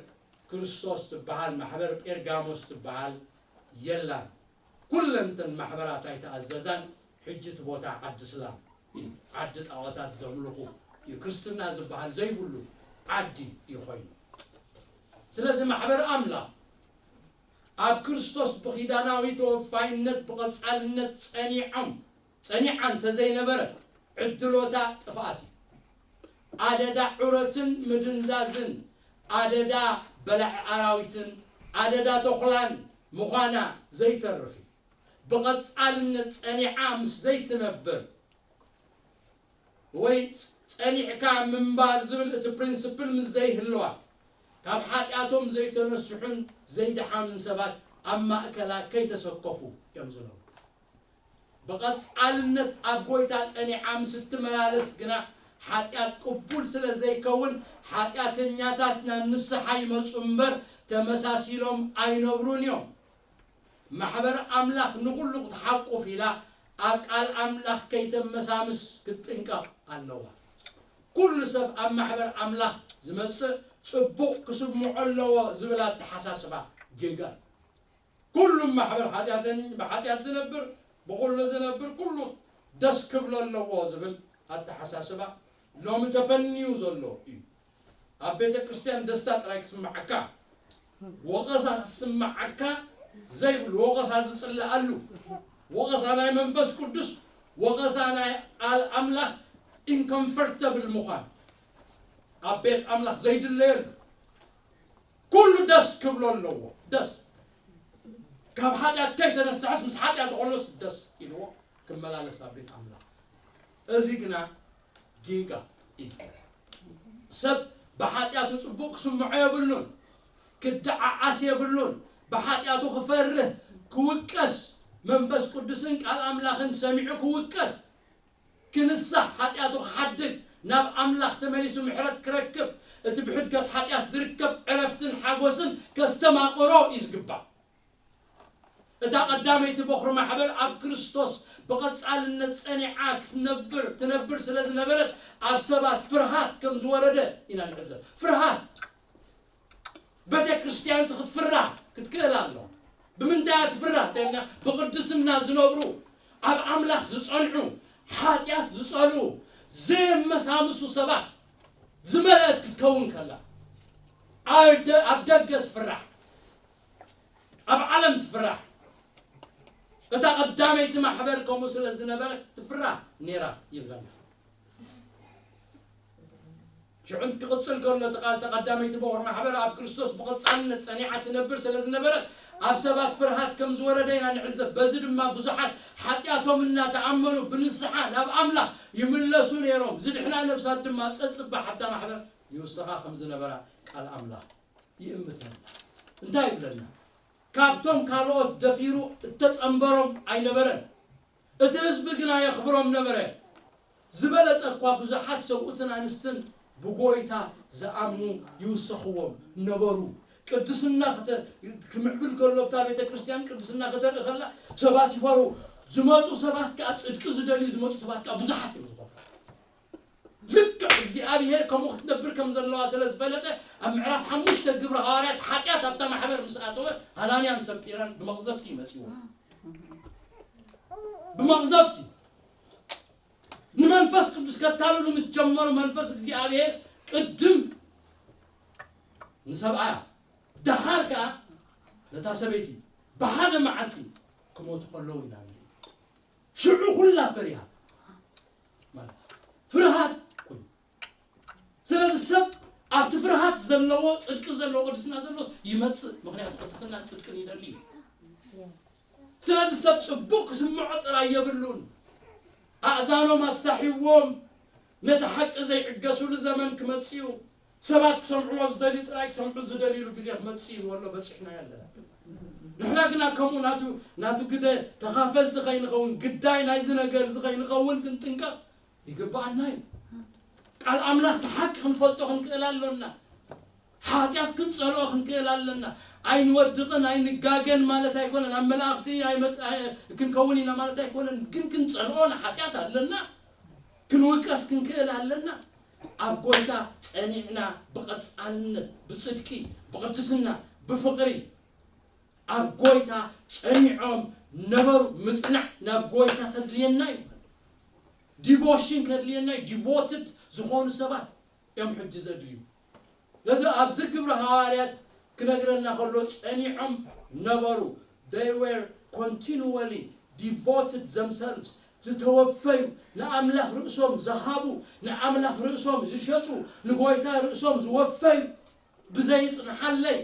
ክርስቶስ ትበሃል ማሕበር ጴርጋሞስ ትበሃል የላን። ኩለንተን ማሕበራት ኣይተኣዘዛን። ሕጂ እቲ ቦታ ዓዲ ስላም እዩ። ዓዲ ጣዖታት ዘምልኹ እዩ። ክርስትና ዝበሃል ዘይብሉ ዓዲ እዩ ኮይኑ። ስለዚ ማሕበር ኣምላኽ ኣብ ክርስቶስ ብኺዳናዊ ተወፋይነት ብቐጻልነት ጸኒዖም ጸኒዓ እንተዘይነበረ ዕድሎታ ጥፍኣት እዩ። ኣደዳ ዑረትን ምድንዛዝን ኣደዳ በላዒ ኣራዊትን ኣደዳ ተኹላን ምዃና ዘይተርፍ እዩ። ብቐጻልነት ጸኒዓ ምስ ዘይትነብር ወይ ጸኒዕካ ምንባር ዝብል እቲ ፕሪንስፕል ምስ ዘይህልዋ ካብ ሓጢኣቶም ዘይተነስሑን ዘይደሓኑን ሰባት ኣብ ማእከላ ከይተሰከፉ እዮም ዝነብሩ። ብቐጻልነት ኣብ ጎይታ ጸኒዓ ምስ እትመላለስ ግና ሓጢኣት ቅቡል ስለ ዘይከውን ሓጢኣተኛታት ናብ ንስሓ ይመጹ እምበር ተመሳሲሎም ኣይነብሩን እዮም። ማሕበር ኣምላኽ ንኹሉ ክትሓቁፍ ኢላ ኣብ ቃል ኣምላኽ ከይተመሳምስ ክትጥንቀቕ ኣለዋ። ኩሉ ሰብ ኣብ ማሕበር ኣምላኽ ዝመጽእ ጽቡቕ ክስምዖ ኣለዎ ዝብል ኣተሓሳስባ ጌጋ እዩ። ኩሉም ማሕበር ሓጢኣተን ብሓጢኣት ዝነብር ብኹሉ ዝነብር ኩሉ ደስ ክብሎ ኣለዎ ዝብል ኣተሓሳስባ ሎሚ ተፈንዩ ዘሎ እዩ። ኣብ ቤተ ክርስቲያን ደስታ ጥራይ ክስምዓካ ወቐሳ ክስምዓካ ዘይብሉ ወቐሳ ዝጽለኣሉ ወቐሳ ናይ መንፈስ ቅዱስ ወቐሳ ናይ ቃል ኣምላኽ ኢንኮምፈርተብል ምዃን ኣብ ቤት ኣምላኽ ዘይድለየሉ ኩሉ ደስ ክብሎ ኣለዎ። ደስ ካብ ሓጢኣት ከይተነስሐስ ምስ ሓጢኣት ከሎስ ደስ ኢልዎ ክመላለስ ኣብ ቤት ኣምላኽ። እዚ ግና ጌጋ እዩ። ሰብ ብሓጢኣቱ ጽቡቕ ክስምዖ የብሉን፣ ክደዓዓስ የብሉን። ብሓጢኣቱ ክፈርህ ክውቀስ መንፈስ ቅዱስን ቃል ኣምላኽን ሰሚዑ ክውቀስ ክንሳሕ ሓጢኣቱ ክሓድግ ናብ ኣምላኽ ተመሊሱ ምሕረት ክረክብ እቲ ብሕድገት ሓጢኣት ዝርከብ ዕረፍትን ሓጎስን ከስተማቕሮ እዩ ዝግባእ። እታ ቀዳመይቲ በኹሪ ማሕበር ኣብ ክርስቶስ ብቐጻልነት ጸኒዓ ክትነብር ትነብር ስለ ዝነበረት ኣብ ሰባት ፍርሃት ከም ዝወረደ ኢና ንዕዘብ። ፍርሃት ቤተ ክርስቲያን ክትፍራህ ክትክእል ኣሎ። ብምንታይ እያ ትፍራህ እንተልና ብቅድስና ዝነብሩ ኣብ ኣምላኽ ዝጸንዑ ሓጢኣት ዝጸልኡ ዘየመሳምሱ ሰባት ዝመልአት ክትከውን ከላ ኣብ ደ- ኣብ ደገ ትፍራህ ኣብ ዓለም ትፍራህ እታ ቀዳመይቲ ማሕበር ከምኡ ስለ ዝነበረት ትፍራህ ነይራ ይብለና። ሽዑ ክቕጽል ከሎ እቲ ቃል ተቐዳመይቲ በኹር ማሕበር ኣብ ክርስቶስ ብቐጻልነት ጸኒዓ ትነብር ስለ ዝነበረት ኣብ ሰባት ፍርሃት ከም ዝወረደ ኢና ንዕዘብ። በዚ ድማ ብዙሓት ሓጢኣቶም እናተኣመኑ ብንስሓ ናብ ኣምላኽ ይምለሱ ነይሮም። ዝድሕና ነብሳት ድማ ጸጽባሕ ኣብታ ማሕበር ይውስኻ ከም ዝነበራ ቃል ኣምላኽ ይእምተና። እንታይ ይብለና? ካብቶም ካልኦት ደፊሩ እተጸንበሮም ኣይነበረን። እቲ ህዝቢ ግና የኽብሮም ነበረ። ዝበለጸ እኳ ብዙሓት ሰብኡትን ኣንስትን ብጎይታ ዝኣምኑ ይውሰኽዎም ነበሩ። ቅድስና ክተ- ክምዕብል ከሎ ኣብታ ቤተ ክርስቲያን ቅድስና ከተርኢ ከላ ሰባት ይፈርሁ። ዝመፁ ሰባት ከዓ፣ ፅድቂ ዝደልዩ ዝመፁ ሰባት ከዓ ብዙሓት እዮም ዝኾኑ። ልክዕ እግዚኣብሔር ከምኡ ክትነብር ከም ዘለዋ ስለ ዝፈለጠ፣ ኣብ ምዕራፍ ሓሙሽተ ግብረ ሃዋርያት ሓጢኣት ኣብታ ማሕበር ምስ ኣተወ፣ ሃናንያን ሰጲራን ብመቕዘፍቲ እዩ መጺዎ። ብመቕዘፍቲ ንመንፈስ ቅዱስ ከታልሉ ምስ ጀመሩ፣ መንፈስ እግዚኣብሔር ቅድም ንሰብኣያ፣ ደሓር ከኣ ነታ ሰበይቲ ብሓደ መዓልቲ ክሞቱ ከለዉ ኢና ንርኢ። ሽዑ ኩላ ፈሪሃ ማለት ፍርሃት ኮይኑ። ስለዚ ሰብ ኣብቲ ፍርሃት ዘለዎ፣ ጽድቂ ዘለዎ፣ ቅድስና ዘለዎ ይመጽእ። ምኽንያቱ ቅድስናን ጽድቅን ይደሊ እዩ። ስለዚ ሰብ ጽቡቕ ክስምዖ ጥራይ የብሉን። ኣእዛኖም ኣሳሒዎም ነቲ ሓቂ ዘይዕገሱሉ ዘመን ክመጽእ እዩ። ሰባት ክሰምዕዎ ዝደልዩ ጥራይ ክሰምዑ ዝደልዩሉ ግዜ ክመጽእ እዩ። ወሎ በጺሕናዮ ኣለና። ንሕና ግና ከምኡ ናቱ፣ ናቱ ግደ ተኻፈልቲ ከይንኸውን፣ ግዳይ ናይዚ ነገር እዚ ከይንኸውን ክንጥንቀቕ ይግብኣና እዩ። ቃል ኣምላኽ እቲ ሓቂ ክንፈልጦ ክንክእል ኣሎና። ሓጢኣት ክንጸልኦ ክንክእል ኣለና። ኣይንወድቕን ኣይንጋገን ማለት ኣይኮነን። ኣብ መላእኽቲ ኣይመጽ-፣ ኣይ-፣ ክንከውን ኢና ማለት ኣይኮነን። ግን ክንጸልኦ ንሓጢኣት ኣለና። ክንውቀስ ክንክእል ኣለና። ኣብ ጎይታ ጸኒዕና ብቐጻልነት፣ ብጽድቂ፣ ብቕድስና፣ ብፍቕሪ ኣብ ጎይታ ጸኒዖም ነበሩ። ምጽናዕ ናብ ጎይታ ከድልየና እዩ። ዲቮሽን ከድልየና እዩ። ዲቮትድ ዝኾኑ ሰባት እዮም ሕጂ ዘድልዩ። ነዚ ኣብዚ ግብረ ሃዋርያት ክነግረና ከሎ ጸኒዖም ነበሩ። They were continually devoted themselves። ዝተወፈዩ፣ ንኣምላኽ ርእሶም ዝሃቡ፣ ንኣምላኽ ርእሶም ዝሸጡ፣ ንጎይታ ርእሶም ዝወፈዩ፣ ብዘይጽንሓለይ፣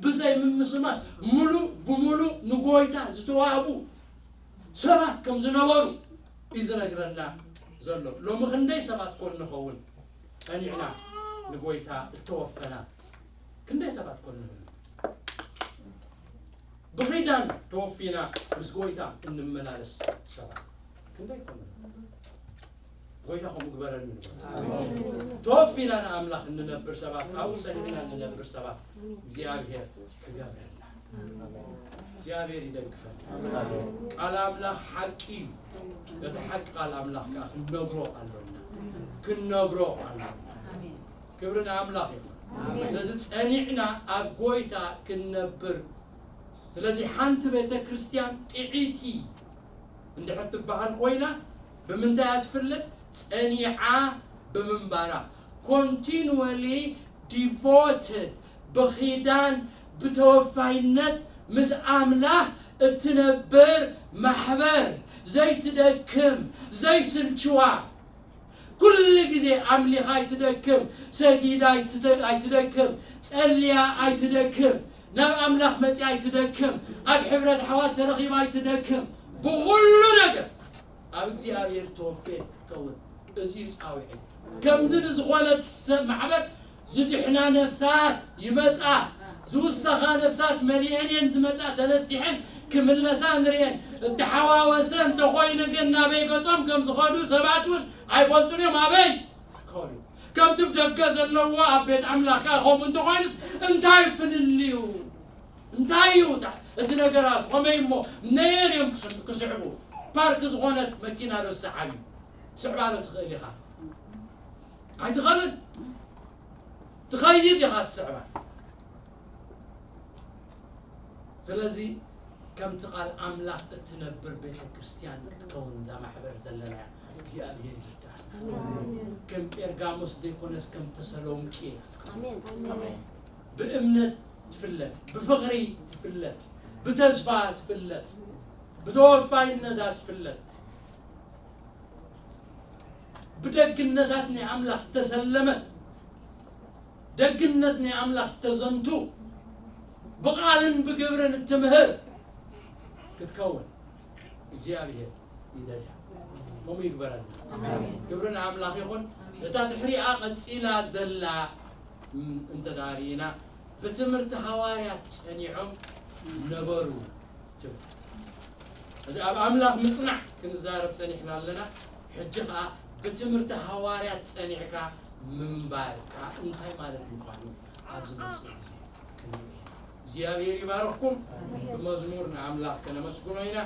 ብዘይ ምምስማስ፣ ሙሉእ ብሙሉእ ንጎይታ ዝተዋህቡ ሰባት ከም ዝነበሩ እዩ ዝነግረና ዘሎ። ሎሚ ክንደይ ሰባት ኮን ንኸውን ጸኒዕና ንጎይታ እተወፈና? ክንደይ ሰባት ኮን ንኸውን? ብኺዳን ተወፊና ምስ ጎይታ እንመላለስ ሰባት ክንደይ ኮን ንኸውን? ጎይታ ከምኡ ግበረኒ ንበል። ተወፊና ንኣምላኽ እንነብር ሰባት፣ ኣብኡ ጸኒዕና እንነብር ሰባት እግዚኣብሔር ክገብረና። እግዚኣብሔር ይደግፈና። ቃል ኣምላኽ ሓቂ እዩ። በቲ ሓቂ ቃል ኣምላኽ ከኣ ክንነብሮ ኣሎና። ክንነብሮ ኣሎና። ክብሪ ንኣምላኽ ይኹን። ስለዚ ጸኒዕና ኣብ ጎይታ ክንነብር። ስለዚ ሓንቲ ቤተ ክርስቲያን ጥዕይቲ እንድሕር ትበሃል ኮይና፣ ብምንታይ እያ ትፍለጥ? ጸኒዓ ብምንባራ። Continually devoted፣ ብኺዳን ብተወፋይነት ምስ ኣምላኽ እትነብር ማሕበር፣ ዘይትደክም፣ ዘይስልችዋ፣ ኩሉ ግዜ ኣምሊኻ ኣይትደክም፣ ሰጊዳ ኣይትደ-፣ ኣይትደክም፣ ጸልያ ኣይትደክም፣ ናብ ኣምላኽ መጽያ ኣይትደክም፣ ኣብ ሕብረት ኣሕዋት ተረኺባ ኣይትደክም። ብኹሉ ነገር ኣብ እግዚኣብሔር ተወፌት ክትከውን፣ እዚ እዩ ጻውዒት። ከምዚ ንዝኾነት ሰብ ማሕበር ዝድሕና ነፍሳት ይመጻ፣ ዝውሰኻ ነፍሳት መሊኤን እየን ዝመጻ፣ ተነሲሐን ክምለሳ ንርእየን። እተሓዋወሰ እንተኾይኑ ግን ናበይ ገጾም ከም ዝኸዱ ሰባት እውን ኣይፈልጡን እዮም። ኣበይ ክኸዱ? ከምቲ ብደገ ዘለዎ ኣብ ቤት ኣምላኽ ከኣ ከምኡ እንተኾይኑስ እንታይ ፍልልዩ? እንታይ እዩ እታ-፣ እቲ ነገራት? ከመይ እሞ ነየን እዮም ክስ-፣ ክስዕቡ? ፓርክ ዝኾነት መኪና ዶ ዝሰዓብ እዩ? ስዕባ ዶ ትኽእል ኢኻ? ኣይትኽእልን። ትኸይድ ኢኻ ትስዕባ። ስለዚ ከምቲ ቃል ኣምላኽ እትነብር ቤተ ክርስቲያን ክትከውን እዛ ማሕበር ዘለና እያ። እግዚኣብሔር ይርዳእና። ከም ጴርጋሞስ ዘይኮነስ ከም ተሰሎንቄ ክትከውን። ብእምነት ትፍለጥ፣ ብፍቕሪ ትፍለጥ፣ ብተስፋ ትፍለጥ፣ ብተወፋይነታ ትፍለጥ። ብደግነታት ናይ ኣምላኽ ተሰለመ፣ ደግነት ናይ ኣምላኽ ተዘንቱ፣ ብቓልን ብግብርን እትምህር ክትከውን እግዚኣብሔር ይደልያ። ከምኡ ይግበረልና። ኣሜን። ክብሪ ንኣምላኽ ይኹን። ኣሜን። እታ ድሕሪኣ ቀጺላ ዘላ፣ ም-፣ እንተ ደኣ ርኢና፣ ብትምህርቲ ሃዋርያት ጸኒዖም ነበሩ ትብል። እዚ ኣብ ኣምላኽ ምጽናዕ ክንዛረብ ጸኒሕና ኣለና። ሕጂ ኸኣ ብትምህርቲ ሃዋርያት ጸኒዕካ ምንባር ከኣ እንታይ ማለት ምዃኑ ኣብዚ መምጽእ ግዜ ክንርኢ ኢና። እግዚኣብሔር ይባርኽኩም። ብመዝሙር ንኣምላኽ ከነመስግኖ ኢና።